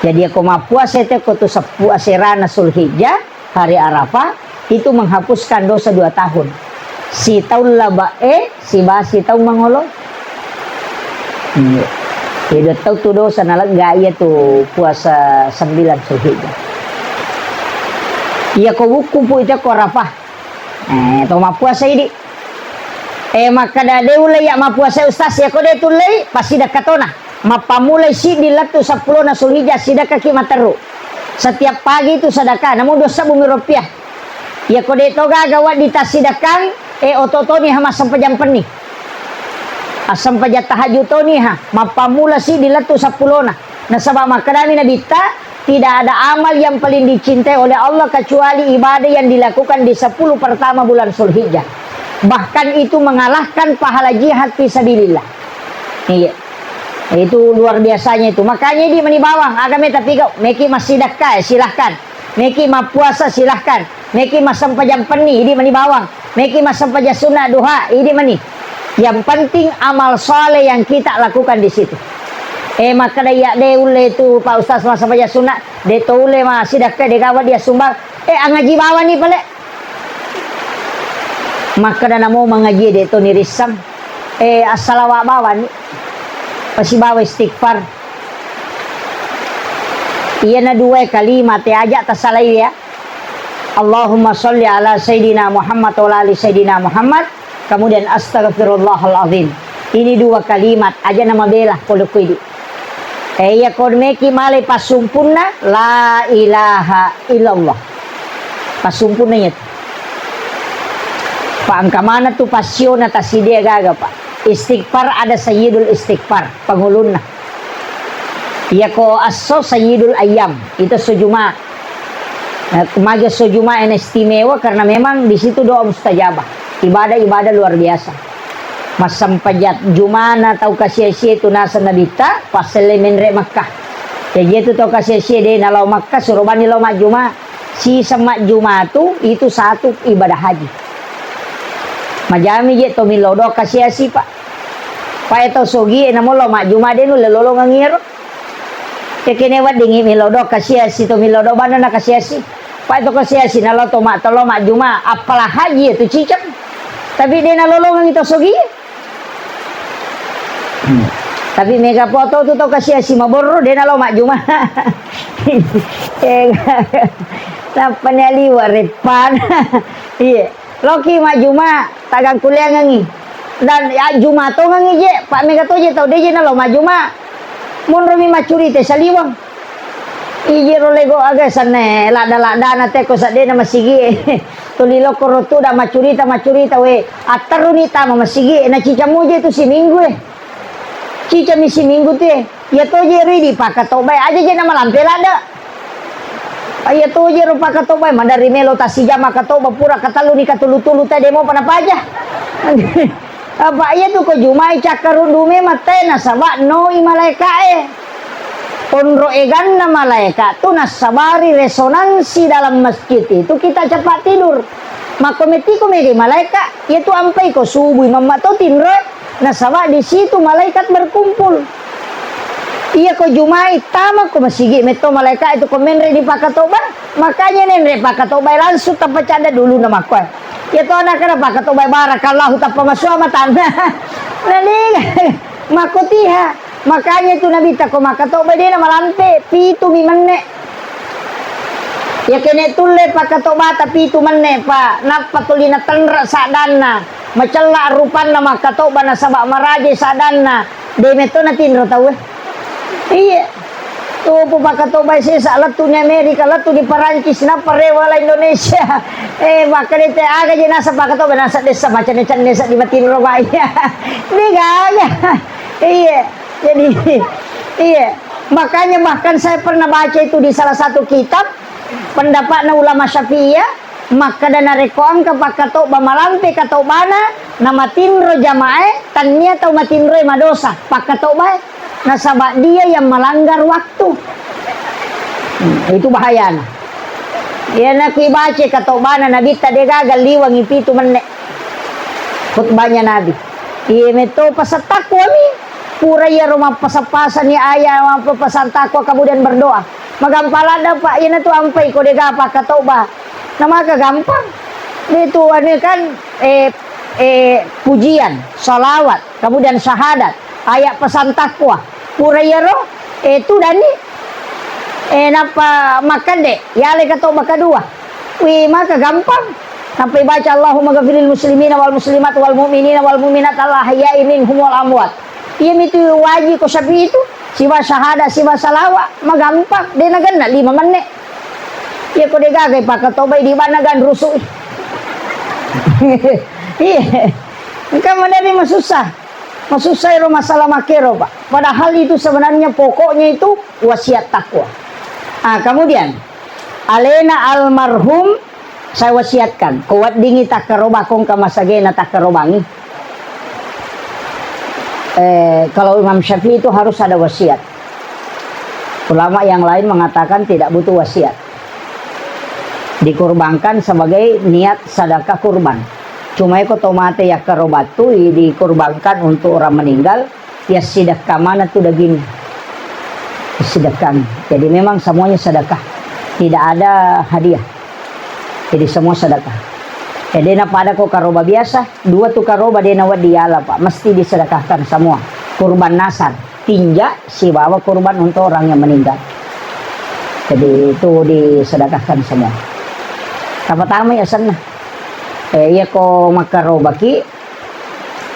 Jadi iya ko mappuasa te ko tu seppu aserana Zulhijjah, hari Arafah, itu menghapuskan dosa dua tahun. Sitaung labe'e, siba sitaung mangolo. Iya. Jadi dua tau tu dosa nalegga iya tu puasa sembilan Zulhijjah. Iya ko wukku pu ita ko Arafah. Eh, to mappuasa idi. Eh, makkeda de ulle iya mappuasa Ustaz, iya ko de tullei, passidekka tona. Mappammulai siddi lettu seppulona Zulhijjah, sidekkaki materru. Setiap pagi itu sedekah, namu dua sebbu mi rupiah. Iya ko de to gaga wedding tassidekkang, eh, oto toni ha massempajang penni. Assempajang tahajud toni ha, mappammula siddi lettu seppulona. Nasaba makkedami Nabitta, tidak ada amal yang paling dicintai oleh Allah kecuali ibadah yang dilakukan di sepuluh pertama bulan Zulhijjah. Bahkan itu mengalahkan pahala jihad fi sabilillah. Iya. Itu luar biasanya itu. Makanya idi mani bawang, aga meta pigau, meki massidekka, eh, silahkan. Meki mappuasa, silahkan. Meki massempajang penni, idi mani bawang. Meki massempajang sunna duha, idi mani. Yang penting amal soleh yang kita lakukan di situ. Eh, makkeda iya de ulle tu Pak Ustaz massempajang sunna, de to ulle massidekka, de gawa dia sumbang. Eh, angaji bawani pale. Makkeda namo mangaji de to nirissang. Eh, assalawa bawani. Pasibawa istighfar. Iyana dua kalimat e aja tasalai ya. Allahumma sholli ala Sayyidina Muhammad wa ala ali Sayyidina Muhammad. Kemudian astaghfirullahal azim. Ini dua kalimat aja namabela pole ko idi. Eh, iya ko meki malai passumpunna la ilaha illallah. Passumpunna iya tu. Pa engka maneng tu passiona tassidia gaga, Pak. Istighfar ada sayyidul istighfar, pangulunna. Iya ko esso sayyidul ayyam, itu esso Juma. Eh, magi esso Juma ena istimewa karena memang di situ doa mustajabah. Ibadah-ibadah luar biasa. Massempajang Jumana tau kasia-sia itu naseng Nabitta, passelle menre Makkah. Jadi itu tau kasia-sia de nalao Makkah, suro bani lao majjuma. Siseng majjuma tu itu satu ibadah haji. Majami je to millau doa kasiasi, Pak. Pak, e tau sogie namo lao majjuma de nulle lolongengi ero. Tekene weddingi millau doa kasiasi to millau doa bana na kasiasi. Pak, e to kasiasi na lao to ma-, to lao majjuma, appalah haji itu ciceng. Tapi de nalolongengi to sogie. Hmm. Tapi mega poto tu tau kasiasi maborro, de nalao majjuma. Eh, nappa ni aliwa reppan. Iya. Loki majjuma, tagang kuliangengi. Dan ya, juma tongengi je, Pak, mega to je tau de je nalao majjuma. Monromi maccurita saliweng. Ijiro lego aga sanne ladda-laddana te ko saddena masigi e. Tuli lokko rotu da maccurita, maccurita we. Atterruni tama masigi e, na cica muje tu siminggu e. Cica mi siminggu tu e. Iya to je ridi pakatobai aja je na malampe ladda. Iya to je ro pakatobai, madari melo tasijama katoba pura katalluni katulu-tulu te demo pana paja. Apa iya tu ko jumai cakkaruddu memang te nasaba noi malaika e. Onro eganna malaeka tu nassabari resonansi dalam masjid itu kita cepat tidur. Makko mettiko mega malaeka, iya tu ampai ko subui mamma to tinro, nasaba di situ malaikat berkumpul. Iya ko Juma'i tama ko masigi metto malaeka itu ko menre di pakatoba, makanya nenre pakatoba langsung tappa cadda dulu na makko. Iya to anak-anak pakatoba barakallahu tappa masua matanna. Nani makko tiha. Makanya itu Nabitta ko makkatobba dena malampe, pitu mi menne. Ya kene tulle pakkatobata pitu menne, pa nappa tuli natenre saddanna, macella rupanna makkatobba nasaba maraje saddanna, de metto natinro tauwe. Iya. Tupu pakkatobba sesa lettu ni Amerika, lettu ni Perancis, nappa rewala Indonesia. Eh, makkedete aga je nasa pakkatobba, nasa dessa macenne-cenne sa di matinro bai. De gaga. Iya. Jadi, iya. Makanya bahkan saya pernah baca itu di salah satu kitab, pendapatna ulama Syafi'iyah, makkeda narekko engka pakkatobba malampe katobana, namatinro jamae, tania tau matinroe madosa, pakkatobbae, nasaba dia yang melanggar waktu. Hmm, itu bahayana. Iyana ku ibaca katobana Nabitta de gaga liwangi pitu menne. Khutbahnya Nabi. Iya metto pasang takwa mi. Pura iyaro mappasang-pasang ni ayat, mappasang takwa, kemudian berdoa. Magampang ladda, Pak. Iyana tu ampai ko dega pakkatobba. Namaka gampang. Itu anu kan, eh, eh, pujian, salawat, kemudian syahadat, ayat pesan takwa. Pura iyaro, eh, tudani. Eh, nappa makkede, yale katobba kedua. Wih, maka gampang. Sampai baca Allahumma ghafiril muslimina wal muslimat wal mu'minina wal mu'minat al ahya'i minhum wal amwat. Iya mitu waji ko Syafi'i itu, siba syahada, siba salawa, magampang, de nagenna lima menne. Iya ko de gaga pakkatobai di bana gan rusui. Iya. Engka maneri masussa. Masussa ero masalah makero, Pak. Padahal itu sebenarnya pokoknya itu wasiat takwa. Ah, kemudian alena almarhum saya wasiatkan, ko weddingi takkaroba ko engka masagena takkarobangi. Eh, kalau Imam Syafi'i itu harus ada wasiat. Ulama yang lain mengatakan tidak butuh wasiat. Dikurbankan sebagai niat sedekah kurban. Cuma iko to mate yakkarobattu i dikurbankan untuk orang meninggal, ya sedekah mana tu dagingnya. Sedekah. Jadi memang semuanya sedekah. Tidak ada hadiah. Jadi semua sedekah. Jadi na pada ko karoba biasa, dua tu karoba de nawedding yala, Pak, mesti disedekahkan semua. Kurban nasar, tinja, sibawa kurban untuk orang yang meninggal. Jadi itu disedekahkan semua. Apa tama ya senna? Eh, iya ko makkarobaki,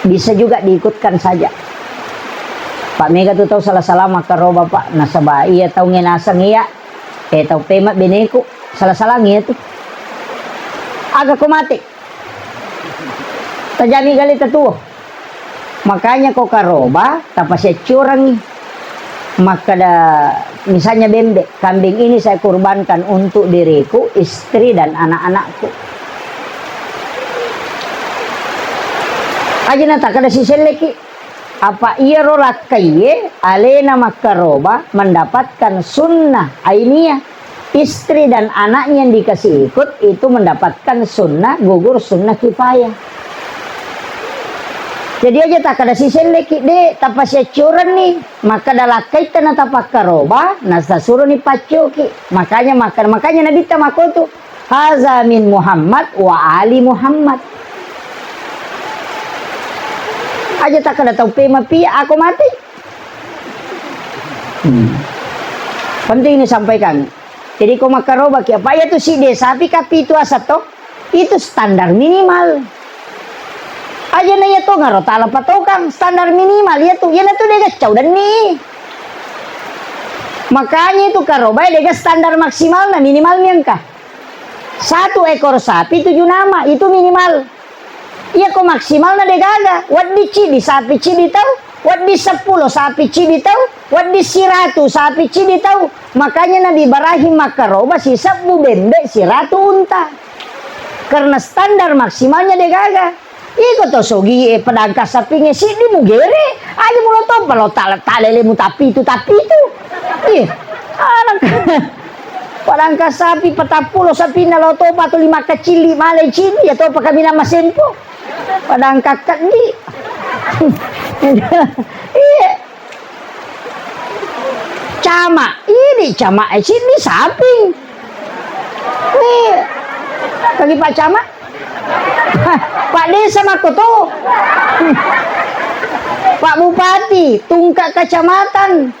bisa juga diikutkan saja. Pak, mega tu tau salah-salah makkaroba, Pak. Nasaba iya tau ngenasang iya, eh, tau pema beneku, salah-salah iya tu. Aga ko mate. Tajami gale tatuo. Makanya ko karoba, tapasiaccorangi. Makkeda, misalnya bembe, kambing ini saya kurbankan untuk diriku, istri, dan anak-anakku. Aja na takkeda siselleki. Apa iyaro lakkaiye alena makkaroba mendapatkan sunnah ainiyah. Istri dan anaknya yang dikasih ikut itu mendapatkan sunnah gugur sunnah kifayah. Jadi aja takkeda siselleki, de, tapasiaccorenni, makkeda lakkaitta na tapakkaroba, na tasuroni paccoki. Makanya makkeda, makanya Nabitta makkotu, "Haza min Muhammad wa ali Muhammad." Aja takkeda tau pema pia, ako mati. Hmm. Penting ini sampaikan. Jadi ko makkarobaki, apa iya tu sidde sapi ka pitu asa to? Itu standar minimal. Aja na iya to ngaro tala patokang standar minimal iya tu. Iya na tu de gaccau denni. Makanya itu karobai dega standar maksimalna, minimal mi engka. Satu ekor sapi tujuh nama, itu minimal. Iya ko maksimalna de gaga, wedding cidi sapi cidi tau, wedding seppulo sapi cidi tau, wedding siratu sapi cidi tau. Makanya Nabi Ibrahim makkaroba sisebbu bembe siratu unta. Karena standar maksimalnya de gaga. Iko to sogi e pedangka sapinge siddi mugere, aja mulo tompa lo tale-, talele mu tapi itu, tapi itu. Ih, anak. Padangka sapi patappulo sapinna lao topa tuli makkacilli malai cili ya topa kaminang masempo. Padangka keddi. Iya. Cama, ini cama e cili saping. Nih, bagi Pak Camat. Pak Desa makko to. Pak Bupati, tungka kecamatan.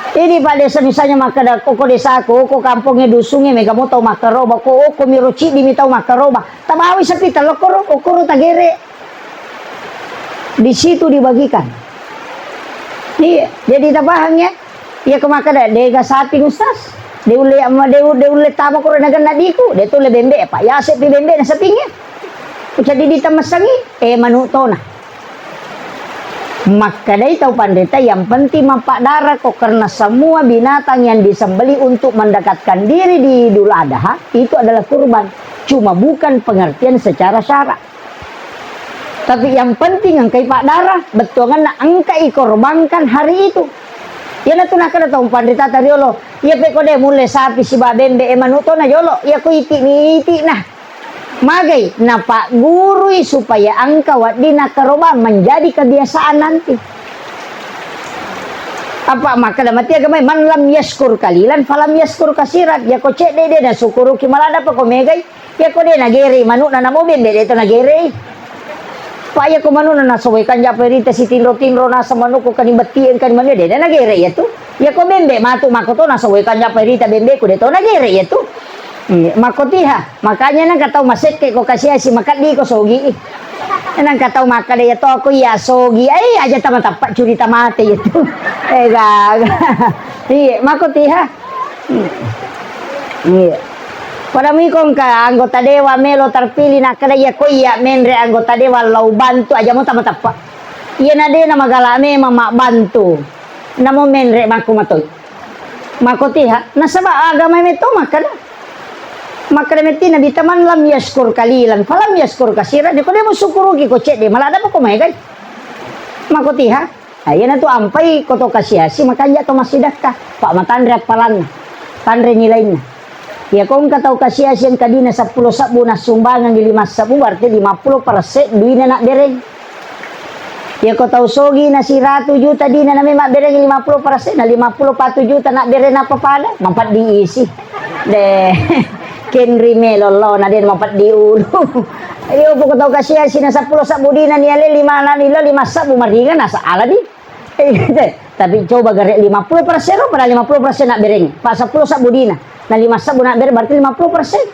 Ini Pak Desa misalnya makkeda, "Koko desaku, ko kampongnge dusungnge mega mo tau makkaroba, ko okko miro ciddi mi tau makkaroba." Tabawi sapi talokkoro, okkoro tagere. Di situ dibagikan. Iya, jadi tapahang ya. Iya ko makkeda, "Dega saping Ustaz. De ulle, de, de ulle tama koro nagenna diku, de tulle bembe, Pak. Ya sepi bembe na sapingnge." Ucadi ditamessangi, eh manu tona. Makkedai tau panrita, yang penting mappaddara ko, karena semua binatang yang disembelih untuk mendekatkan diri di Idul Adha itu adalah kurban. Cuma bukan pengertian secara syarak. Tapi yang penting engkai paddara, bettuanganna engkai korbankan hari itu. Iyanatu nakkeda tau panrita tariolo, iya pe ko de mulle sapi siba bembe e manu tona jolo, iya ko iti ni iti nah. Magai, napaggurui supaya engka wedding nakkarobang, menjadi kebiasaan nanti. Apa makkeda mati agamai, "Man lam yaskur kalilan, falam yaskur kasiran." Ya ko cedde de nasukuruki maladapa ko megai, ya ko de nagere manu'na namo bembe de to nagere. Pa ya ko manu'na nasowai kanja perita sitinro-tinro nasa manuku kani bettien kani manu de nagere ya tu. Ya ko bembe matu mako to nasowai kanja perita bembe ku de to nagere ya tu. Iya, makkotiha. Makanya nengka tau masekke ko kasiasi makeddi ko sogi. Nengka tau makkeda ya to ko iya sogi. Eh, aja tama tappa curita mate ya tu. Eh, gaga. Iya, makkotiha. Iya. Pada mui ko engka anggota dewan melo terpilih nakkeda ya ko iya menre anggota dewan lao bantu aja mo tama tappa. Iya na de na magala memang mabbantu. Namo menre makku matoi. Makkotiha, nasaba agama metto makkeda. Makkeda metti Nabitta, "Man lam yaskur kalilan, falam yaskur kasiran." Ko de musukuruki ko cedde, maladapa ko maegai. Makkotiha, ah, iyanatu ampai ko to kasiasi, makanja to massidakka. Pa matanre appalanna, tanre nilainna. Iya ko engka tau kasiasi engka dina seppulo sebbu nassumbangengi lima sebbu, berarti lima puluh persen duina nabbereng. Iya ko tau sogi na siratu juta dina nami mabbereng lima puluh persen, na lima puluh patu juta nabbereng apa pada? Mapeddi isi. De, kenri melo lo na de mapeddi ulu. Iyo poko tau kasiasi na seppulo sebbu dina ni ale lima na ni lo lima sebbu maringan nasa aladi. Eh, tapi coba gare lima puluh persen ro, padahal lima puluh persen nabbereng. Pa seppulo sebbu dina. Na lima sebbu nabbereng berarti lima puluh persen.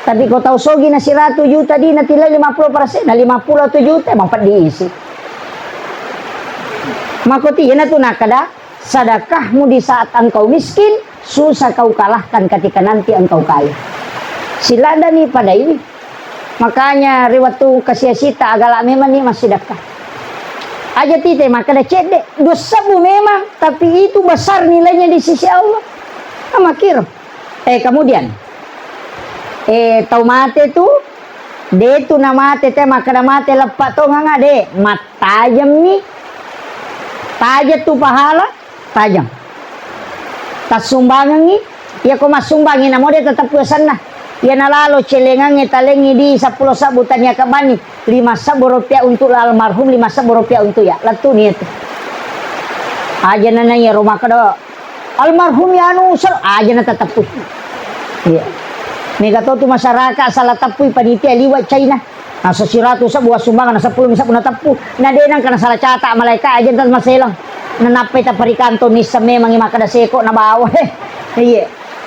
Tapi ko tau sogi na siratu juta dina tilla lima puluh persen, na lima puluh juta mapeddi isi. Makoti iyanatu nakkeda, sedekahmu di saat engkau miskin, susah kau kalahkan ketika nanti engkau kaya. Siladani padaiwi. Makanya ri wettu kasiasita agala memang ni massidakka. Aja tite makkeda cedde, dua sebbu memang, tapi itu besar nilainya di sisi Allah. Amakiro. Eh, kemudian, eh, tau mate tu, de tu na mate te makkeda mate leppa tonganga de, mattajemmi, tajeng tu pahala, tajeng. Tassumbangengngi, iya ko massumbangngi namo de teteppu asenna. Iya nalalo celengangnge talengngi di seppulo sebbu tania kebani, lima sebbu rupiah untuk almarhum, lima sebbu rupiah untuk ya, lettu ni itu. Aja nana iya ro makkeda, "Almarhum ya anu sel-," aja na tateppui. Iya. Mega to tu masyarakat salah teppui panitia liwat China. Nasa siratu sebbu sumbangan, na seppulo mi sebbu na teppu. Na de nangka na salah catat malaika aja nta maselang. Na nappai taparikanto nissa memang makkeda seko na bawa. Iya.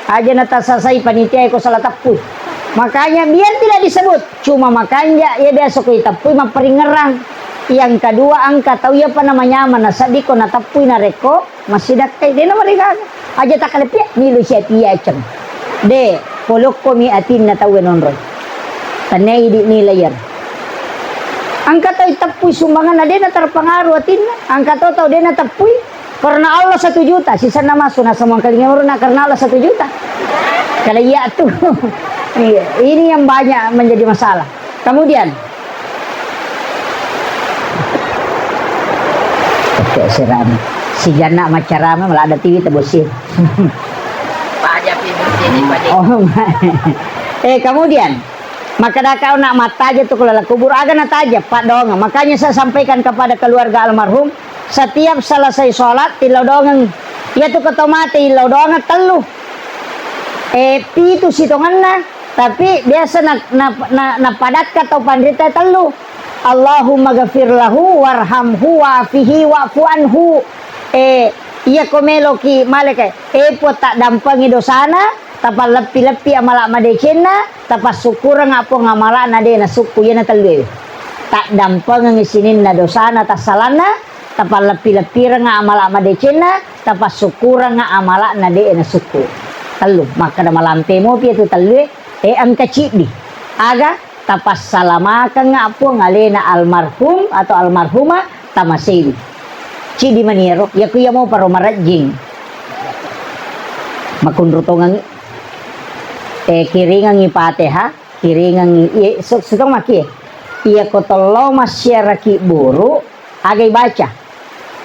Aja na tasasai panitia ko salah teppui. Makanya biar tidak disebut. Cuma makanja iya biasa ko iteppui mapparingerang. Yang kedua engka tau iya pa namanyameng na seddi ko na teppui narekko massidakkai, de namarigaga. Aja takaleppia, nilo sia tiaceng. De, polokkomi atinna tauwe nonroi. Tennai idi nilai iyaro. Engka tau iteppui sumbanganna, de naterpengaruh atinna. Engka to tau de nateppui, karena Allah satu juta, sisenna massu, nasemua kalinga urunna karena Allah satu juta. Kalau iya tu. Iya, ini yang banyak menjadi masalah. Kemudian, oke, sirami. Sijanna maccarama, maladda tiwi tebossi. Pajapi bossi ni, Pak. Oh, eh, kemudian, makkadaka nak mattaja tu ku laleng kubur, aga nataja, paddoangeng. Makanya saya sampaikan kepada keluarga almarhum, setiap selesai sholat, tillau doangeng. Iya tu ko to mate, illau doangeng tellu. Eh, pitu sitongenna, tapi biasa na, na, na, napadakka tau panrita tellu. Allahumma ghafir lahu warhamhu wa'afihi wa'fu anhu. Eh, iya ko meloki maleka, eh, Puang, taddampengi dosana, tapalleppi-leppi amala madecenna, tapassukkureng Puang amalana de nasukku, iyana tellu e. Taddampengengi sininna dosana tassalanna, tapalleppi-leppireng amala madecenna, tapassukkureng amalana de nasukku. Tellu, makkeda malampe mopi itu tellu e, eh, engka ciddi. Aga? Tapassalamakeng Puang alena almarhum atau almarhumah tamasewi. Ciddi maniero, iya ku iya mo paro marejjing. Makunru tongengi. Eh, kiringengi Fatihah, kiringengi, iya, su-, sutong maki. Iya ko tello massiaraki buru, aga ibaca?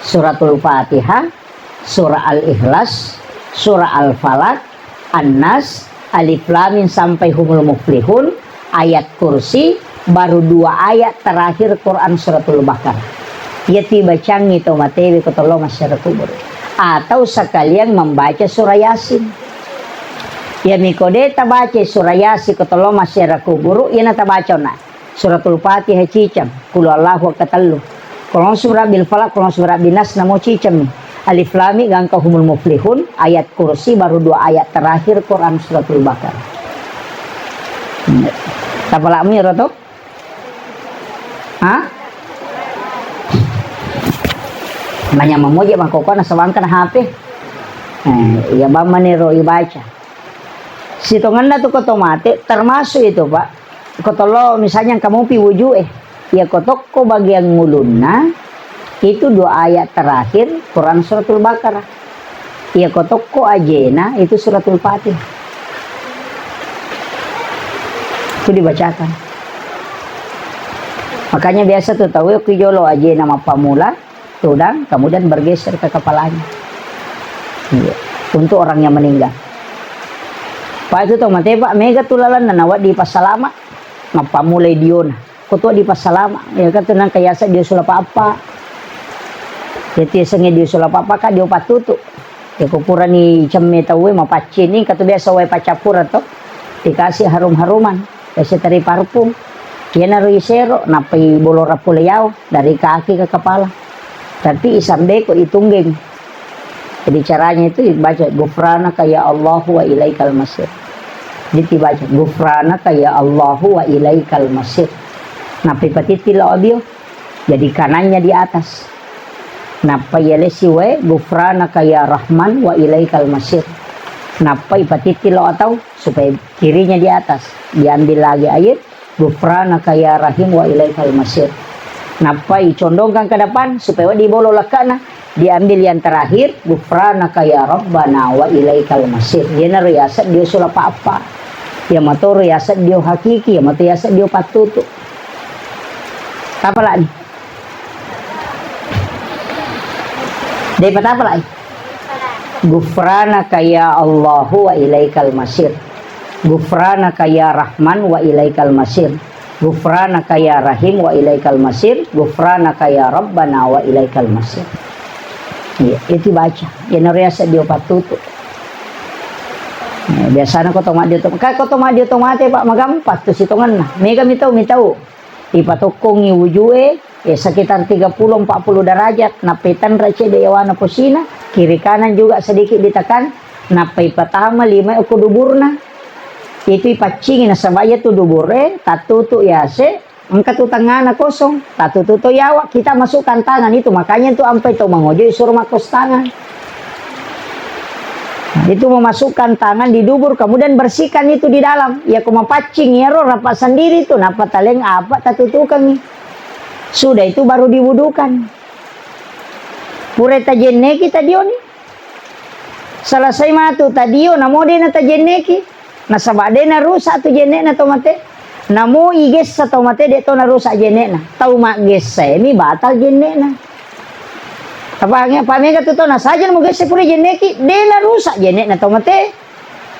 Suratul Fatihah, Surah Al-Ikhlas, Surah Al-Falaq, An-Nas, Alif Lam Mim sampai Humul Muflihun, Ayat Kursi, baru dua ayat terakhir Quran Suratul Baqarah. Iya tu ibacangi to matewe ko tello massiara kubur. Atau sekalian membaca surah Yasin. Iya mi ko de tabaca surah Yasin ko tello massiara kubur, iyana tabaca ona. Suratul Fatihah ciceng, Qul huwallahu akkatellu. Qul a'udzu birabbil falaq, Qul a'udzu birabbin nas namo ciceng mi. Alif Lam Mim gangka Humul Muflihun, Ayat Kursi baru dua ayat terakhir Quran Suratul Baqarah. Tapalakmu iyaro to? Hah? Nanya mamoje mangkokona sawangkana H P. Eh, iya bang manero ibaca. Sitongenna tu ko to mate, termasuk itu, Pak. Ko tello misalnya engka mopi wujue. Iya ko tokko bagian ngulunna, itu dua ayat terakhir Quran Suratul Baqarah. Iya ko tokko ajena, itu Suratul Fatihah. Itu dibacakan. Makanya biasa tu tau ku jolo ajena mappamula, tudang, kemudian bergeser ke kepalanya. Iya. Untuk orang yang meninggal. Pak, itu tau mate, Pak, mega tu lalanna nawedding passalama, mappamulai diona. Ko to dipassalama, ya kan tu nangka yaseng dio sulapa apa. Itu yasengnge dio sulapa apa kan dio pattutu. Ya ko purani cemme tauwe mapaccing ni, engka tu biasa wae paccappureng to. Dikasih harum-haruman. Biasa teri parfum. Iyanaro isero, nappai bolora pole yao dari kaki ke kepala. Tapi isambeko itunggeng. Jadi caranya itu dibaca, "Ghufranaka ya Allahu wa ilaikal masir." Jadi dibaca, "Ghufranaka ya Allahu wa ilaikal masir." Nappai patitti lao abio. Jadi kanannya di atas. Nappai yalesi wae, "Ghufranaka ya Rahman wa ilaikal masir." Nappai patitti lao atau supaya kirinya di atas. Diambil lagi air, "Ghufranaka ya Rahim wa ilaikal masir." Nappai condongkan ke depan supaya wedding bolo lekkana, diambil yang terakhir, "Ghufranaka ya Rabbana wa ilaikal masir." Iyanaro yaseng dio sulapa apa. Iya matoro yaseng dio hakiki, iya mato yaseng dio pattutu. Tapalani. Daripada apa lagi? Ghufranaka ya Allahu wa ilaikal masir. Ghufranaka ya Rahman wa ilaikal masir. Ghufranaka ya Rahim wa ilaikal masir. Ghufranaka ya Rabbana wa ilaikal masir. Iya, itu baca. Iyanaro yaseng dio pattutu. Iya, biasana ko to maddio to, ka ko to maddio to mate, Pak, magampang tu sitongenna. Mega mitau, mitau. Ipatokkongi wujue, eh, sekitar tiga puluh, empat puluh derajat, nappai tenre cedde yawana posina, kiri kanan juga sedikit ditekan, nappai patama lima okko duburna. Itu ipaccingi nasaba iya tu dubure, tattutu yase, engka tu tengana kosong, tattutu to yawa, kita masukkan tangan itu, makanya tu ampai to mangojo isuro makkos tangan. Itu memasukkan tangan di dubur, kemudian bersihkan itu di dalam. Iya ko mapaccing iyaro, rapa sendiri tu, nappa taleng apa tatutukangi. Sudah itu baru diwudukan. Pura tajenneki tadioni. Selesai matu tadio, namo de na tajenneki. Nasaba de na rusak tu jennekna to mate. Namo igessa to mate, de to na rusak jennekna. Tau maggessa emi batal jennekna. Apa, apa mega tu tau nasaja mugesse pura jenneki, de narusak jenekna tau mate.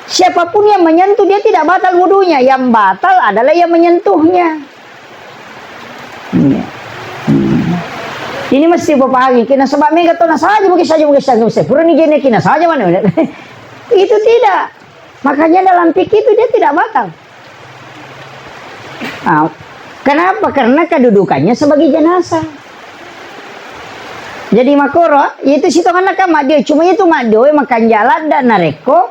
Siapapun yang menyentuh, dia tidak batal wudunya. Yang batal adalah yang menyentuhnya. Iya. Hmm. Ini mesti bapahangi, kena sebab mega tau nasaja mugesse, saja mugesse, mugesse. Pura ni jenneki nasaja mana? Itu tidak. Makanya dalam fikih itu dia tidak batal. Ah, kenapa? Karena kedudukannya sebagai jenazah. Jadi makoro, itu sitonganna kan maddio, cuma itu maddio, makanjala dan narekko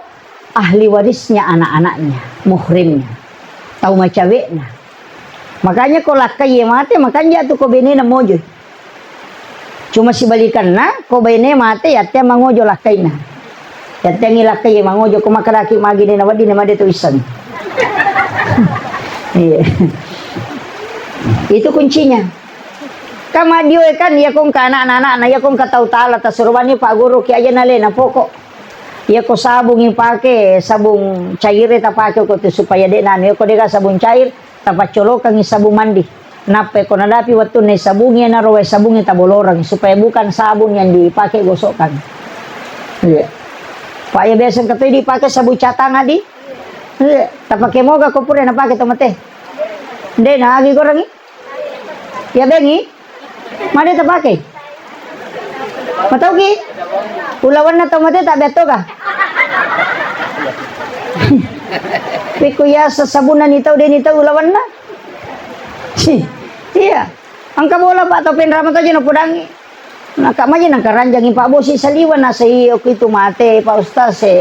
ahli warisnya anak-anaknya, muhrimnya, tau macawekna. Makanya ko lakkai mate, makanja tu ko benena mojoi. Cuma sibalikanna, ko bene mate, yatte mangojo lakkaina. Yattengi lakkai mangojo, ko makkadaki magi de nawedding, made to isseng. Iya. Itu kuncinya. Kan maddio kan, iya kong ka anak-anak, iya kong ka tau tala, tasuruwani Pak Guru ki aja nalena pokok. Iya ko sabung ipake, sabung cair tapake ko tu supaya de nanu, iya ko de ka sabung cair, tapaccolokangngi sabung mandi. Nappa ko nadapi wettunna sabung, iyanaro wae sabungnge taboloreng supaya bukan sabun yang dipakai gosokkan. Iya. Pak, ya biasa engka toi dipakai sabun catang adi. Iya. Tapake moga ko pura napake to mate. De na agi gorengi. Ya bengi. Made tapake. Matauki? Ulawanna tau mate tak bettoga? Pikku ya sesabunna ni tau de ni tau ulawanna. Iya. Engka bola Pak tau penrama tau jeno podangi. Naka maje nangka ranjangi Pak Bosi saliwa nasai oku itu mate Pak Ustaz se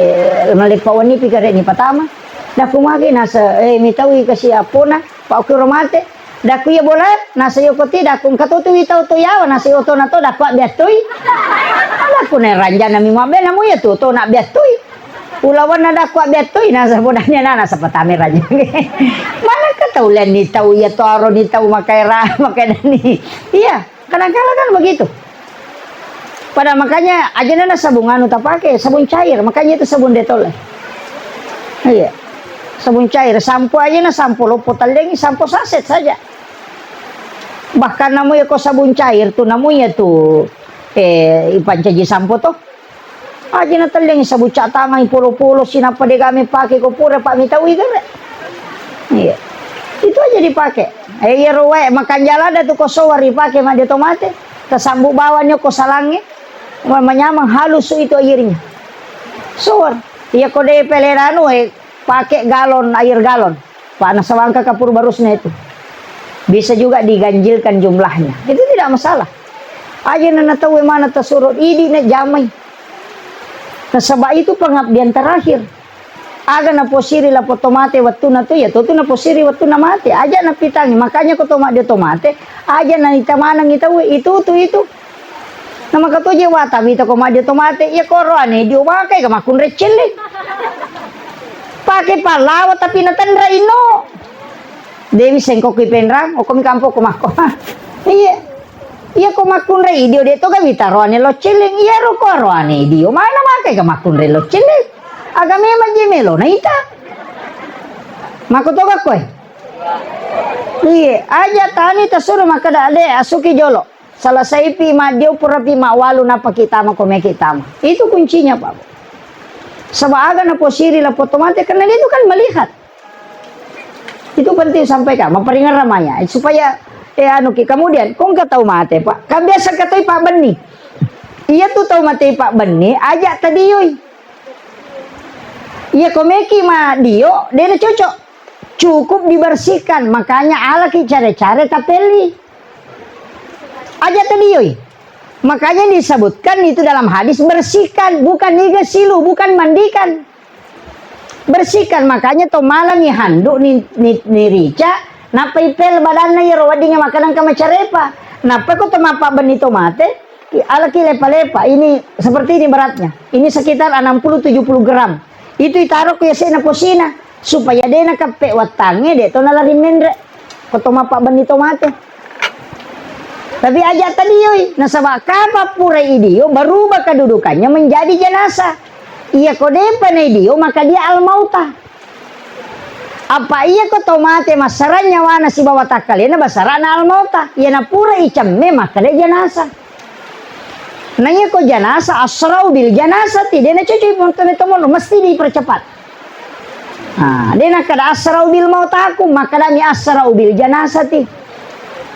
malepa wani pikare ni patama. Daku magi nasa eh mitawi kasi apona Pak oku ro mate. Daku iya bola nasa yoko ti daku engka to tu witau to yawa nasa oto na to daku abbiattui. Daku ne ranjana mi mabbe namu ya tu to na abbiattui. Ulawanna daku abbiattui nasa bodanya nana sapatame ranjang. Mana ka tau lenni tau iya to aro ni tau makaira makaira ni. Iya, kadang-kadang kan begitu. Pada makanya aja nana sabun anu tapake, sabun cair, makanya itu sabun Dettol. Iya. Sabun cair, sampo aja na sampo loppo tallengi, sampo saset saja. Bahkan namu ya ko sabun cair tu namu ya tu eh ipancaji sampo to. Aja natellengi sabucca tangai polo-polo sinappa dega mepake ko pura pa mitau igere. Iya. Itu aja dipake. Eh, iya ro wae makanjala ada tu ko sowar ipake madde to mate. Tasambu bawang ko salangnge. Ma-, manyamang halus itu airnya. Sowar. Iya ko de peleranu eh pake galon, air galon. Pak nasawangka kapur barusnya itu. Bisa juga diganjilkan jumlahnya. Itu tidak masalah. Aja nana tau mana tasuro idi na jamai. Nasaba itu pengabdian terakhir. Aga naposiri lapo to mate wettunna tu ya tu naposiri wettunna mate. Aja napitangi. Makanya ko to madde to mate, aja na ita maneng ita itu tu itu. Na makatoje wata mita ko madde to mate, iya ko roane dio makai ka makkunrai celleng. Pake pallawa tapi natenra ino. Dewi sengko kui penrang, oko mi kampo ko mako. Iya. Iya ko makkunrai dio de to ga wita roane lo celleng, iya ro ko roane dio. Mana makai ka makkunrai lo celleng. Aga memang je melo na ita. Mako to ga koe. Iya, aja tani tasuro makkeda de asuki jolo. Selesaipi maddio purapi mawwalu nappaki tama ko meki tama. Itu kuncinya, Pak. Saba aga naposiri lappo to mate karena dia itu kan melihat. Itu penting sampaikan, mapparingeng ramaya supaya eh anu ki. Kemudian kong ka tau mate, Pak. Kan biasa katoi Pak Benni. Iya tu tau mate Pak Benni, aja tadioi. Iya ko meki ma dio, de na cocok. Cukup dibersihkan, makanya alaki care-care tapelli. Aja tadioi. Makanya disebutkan itu dalam hadis bersihkan, bukan igesilu, bukan mandikan. Bersihkan, makanya to malangi handuk ni, ni, ni rica, nappa ipel badanna iyaro weddingnge makanang ka macarepa. Nappa ko to mappa benni to mate, alaki lepa-lepa. Ini seperti ini beratnya. Ini sekitar enam puluh tujuh puluh gram. Itu itaro ko yase'na posina supaya de nakappe wattangnge de to nalari menre. Ko to mappa benni to mate. Tapi aja tadioi, nasaba kapang purai idio berubah kedudukannya menjadi jenazah. Iya ko depa na idio maka dia al-mauta. Apa iya ko to mate massarang nyawana sibawa takkalena basarana al-mauta. Iya na pura icemme maka de jenazah. Naiya ko janasa, asrau bil janasati, de' nacocok monto-, monro, mesti dipercepat. Ah, de' nakkeda asrau bil mautakum, makkedami asrau bil janasati.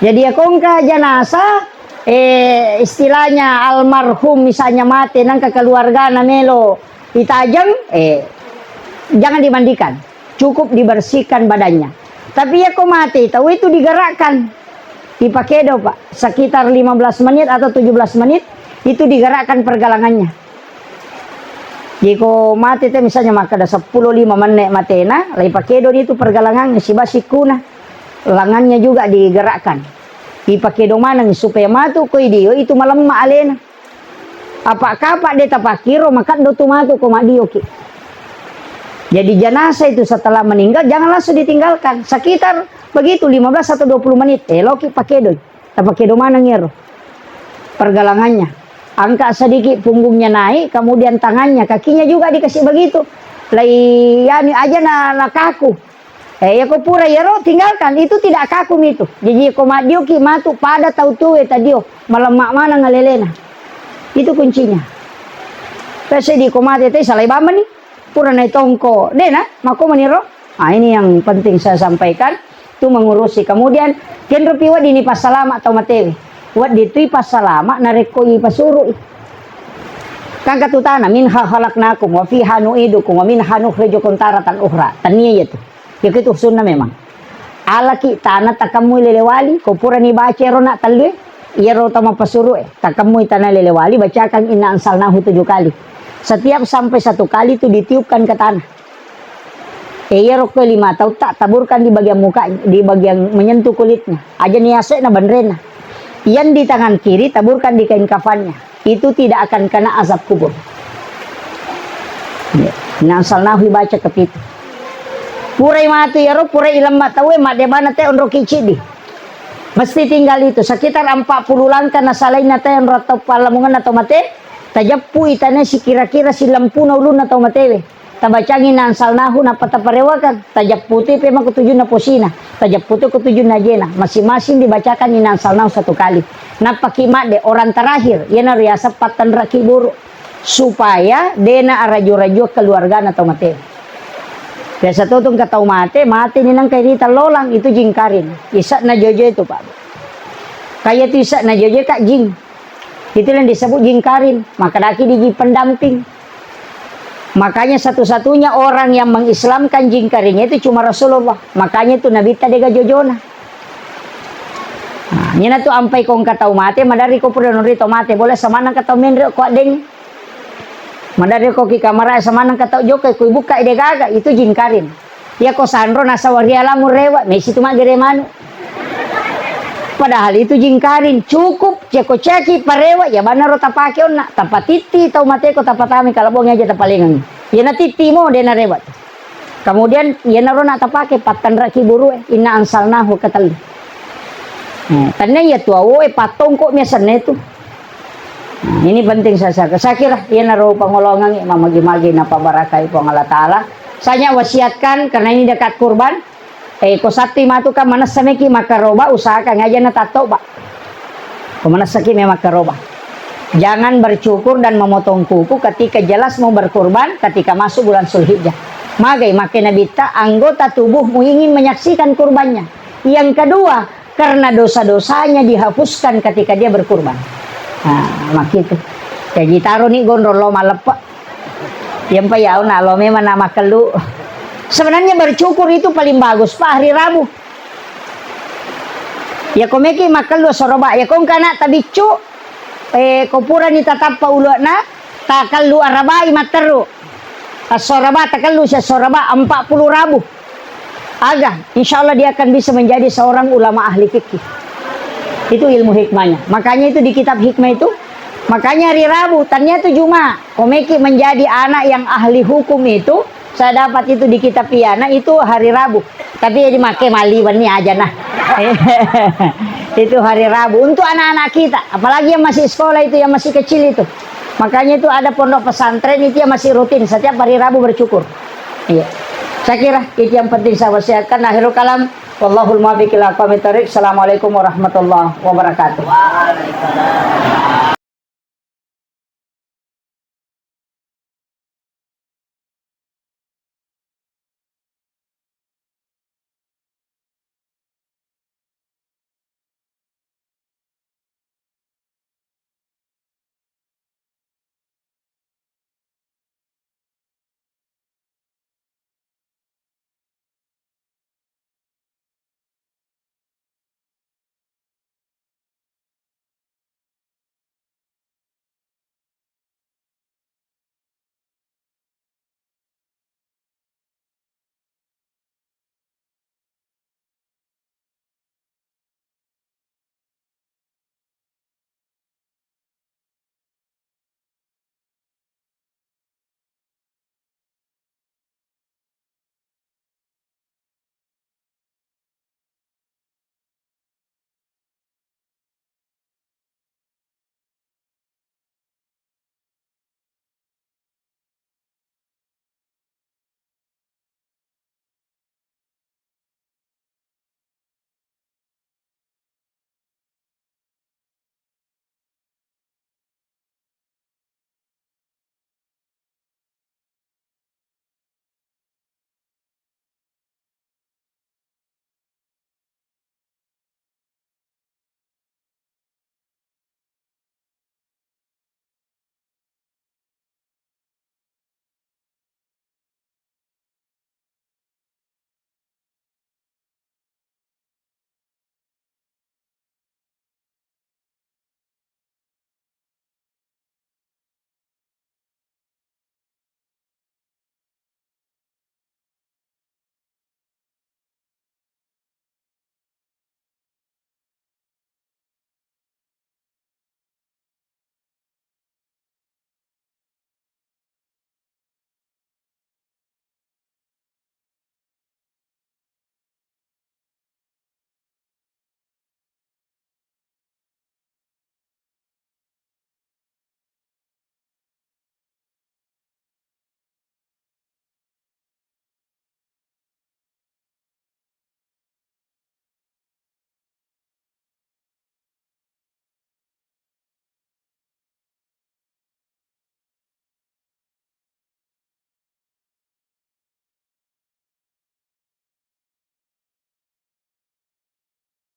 Jadi, ya ko engka janasa, eh, istilahnya almarhum misalnya mate, nangka keluargana melo itajeng, eh, jangan dimandikan. Cukup dibersihkan badannya. Tapi ya ko mate, tau itu digerakkan. Dipakedo, Pak. Sekitar lima belas menit atau tujuh belas menit, itu digerakkan pergelangannya. Jadi ko mate te misalnya makkeda seppulo lima menne' matena, lai pakedoni itu pergelangannya, siba sikkuna. Lengannya juga digerakkan. Dipakedo maneng supaya matu koi dio itu malemma alena. Apa kapa de' tapakkiro, makeddo tu matu ko maddioki. Jadi jenazah itu setelah meninggal jangan langsung ditinggalkan. Sekitar begitu lima belas atau dua puluh menit, eloki pakedoi. Tapakedo maneng iyaro pergelangannya. Angkat sedikit punggungnya naik, kemudian tangannya, kakinya juga dikasih begitu. Lai yani aja na, na kaku. Eh, ya ko pura iyaro tinggalkan, itu tidak kaku mitu. Jadi ko maddioki matu pada tau tuwe tadio, malemma maneng alelena. Itu kuncinya. Pese di ko mate te salai bamani. Pura naitongko, dena, mako maniro. Ah, ini yang penting saya sampaikan. Itu mengurusi. Kemudian, kenro pi wedding ni passalama tau matewe. Wedding tu ipassalama narekko ipasuru. Kan katutana, "Minha khalaqnakum wa fiha nu'idukum wa minha nukhrijukum taratan ukhra." Tania iya tu. Ya itu sunna memang. Alaki tana takemmui lele wali, ko purani baca ero na tellue, iyaro tau mapasuru e, takemmui tana lele wali, bacakan inna anzalnahu tujuh kali. Setiap sampai satu kali itu ditiupkan ke tanah. E, iyaro ko lima tau tak taburkan di bagian muka, di bagian menyentuh kulitnya. Aja ni asekna banrena. Yang di tangan kiri taburkan di kain kafannya. Itu tidak akan kena azab kubur. Ya. Inna anzalnahu baca kepitu. Purai matu iyaro, purai ilemma tauwe, maddebana te onroki ciddi. Mesti tinggal itu, sekitar empat puluh langkah nasalainna te onro tau pallamungenna tau mate, tajeppui tane sikira-kira silempuna ulunna tau matewe. Tabacangi inna anzalnahu, nappa taparewakang. Tajepputi pe mako tujunna posina. Tajepputi ko tujunna ajena. Masing-masing dibacakan inna anzalnahu satu kali. Nappaki madde orang terakhir, iyana riaseng pattenraki buru. Supaya dena araju-rajua keluargana tau mate. Biasa to tungka tau mate, mate ni nangka irita lolang, itu jingkarin. Isakna jojo itu, Pak. Kaya tu isakna jojo, Kak, jing. Itu yang disebut jingkarin. Maka daki di jing pendamping. Makanya satu-satunya orang yang mengislamkan jingkarinnya itu cuma Rasulullah. Makanya itu Nabi tadi gak jojona. Nah, nyena tu ampai ko engka tau mate, madari ko pura nuri tau mate, boleh samanang ka tau menre ko addeng. Madari ko ki kamara samanang ka tau jokai, kui buka ide gaga, itu jingkarin. Iya ko sanro nasawaria lamu rewa, mesi tu maggere manu. Padahal itu jingkarin, cukup ceko ceki parewa, ya banaro tapake onna, tapatitti tau mate ko tapatami kalabongi aja tapalengang. Ya natitti mo de narewa. Kemudian iyanaro na tapake pattanraki burue, inna anzalnahu katellu. Eh, tanna iya tu awoe pattongko mi asenna itu. Nah, ini penting saya, saya, saya kira iyanaro pangolongangi mamagi-magi napabarakai Puang Allah Taala. Saya wasiatkan karena ini dekat kurban. Eh, ko satti matu kan manessa meki makaroba, usahakan aja na tattoba. Ko manessaki memang karoba. Jangan bercukur dan memotong kuku ketika jelas mau berkurban ketika masuk bulan Zulhijjah. Magai make Nabitta, anggota tubuhmu ingin menyaksikan kurbannya. Yang kedua, karena dosa-dosanya dihapuskan ketika dia berkurban. Nah, makitu. Jadi taro ni gondrong lo maleppe. Yang pa ya na lo memang nama kelu. Sebenarnya bercukur itu paling bagus, Pak, hari Rabu. Ya ko meki makkellu soraba, ya ko engka anak tabiccu, eh, ko purani tatappa uluna, takellu arabai matteru. Assoraba takellu si assoraba empat puluh rabu. Aga, insya Allah dia akan bisa menjadi seorang ulama ahli fikih. Itu ilmu hikmahnya. Makanya itu di kitab hikmah itu, makanya hari Rabu, ternyata Jumat. Ko meki menjadi anak yang ahli hukum itu, saya dapat itu di kitab Iyana itu hari Rabu. Tapi jadi make mali wenni aja nah. Itu hari Rabu untuk anak-anak kita, apalagi yang masih sekolah itu, yang masih kecil itu. Makanya itu ada pondok pesantren itu yang masih rutin setiap hari Rabu bercukur. Iya. Saya kira itu yang penting saya wasiatkan. Akhirul kalam, wallahul muwaffiq ila aqwamit thariq. Assalamualaikum warahmatullahi wabarakatuh.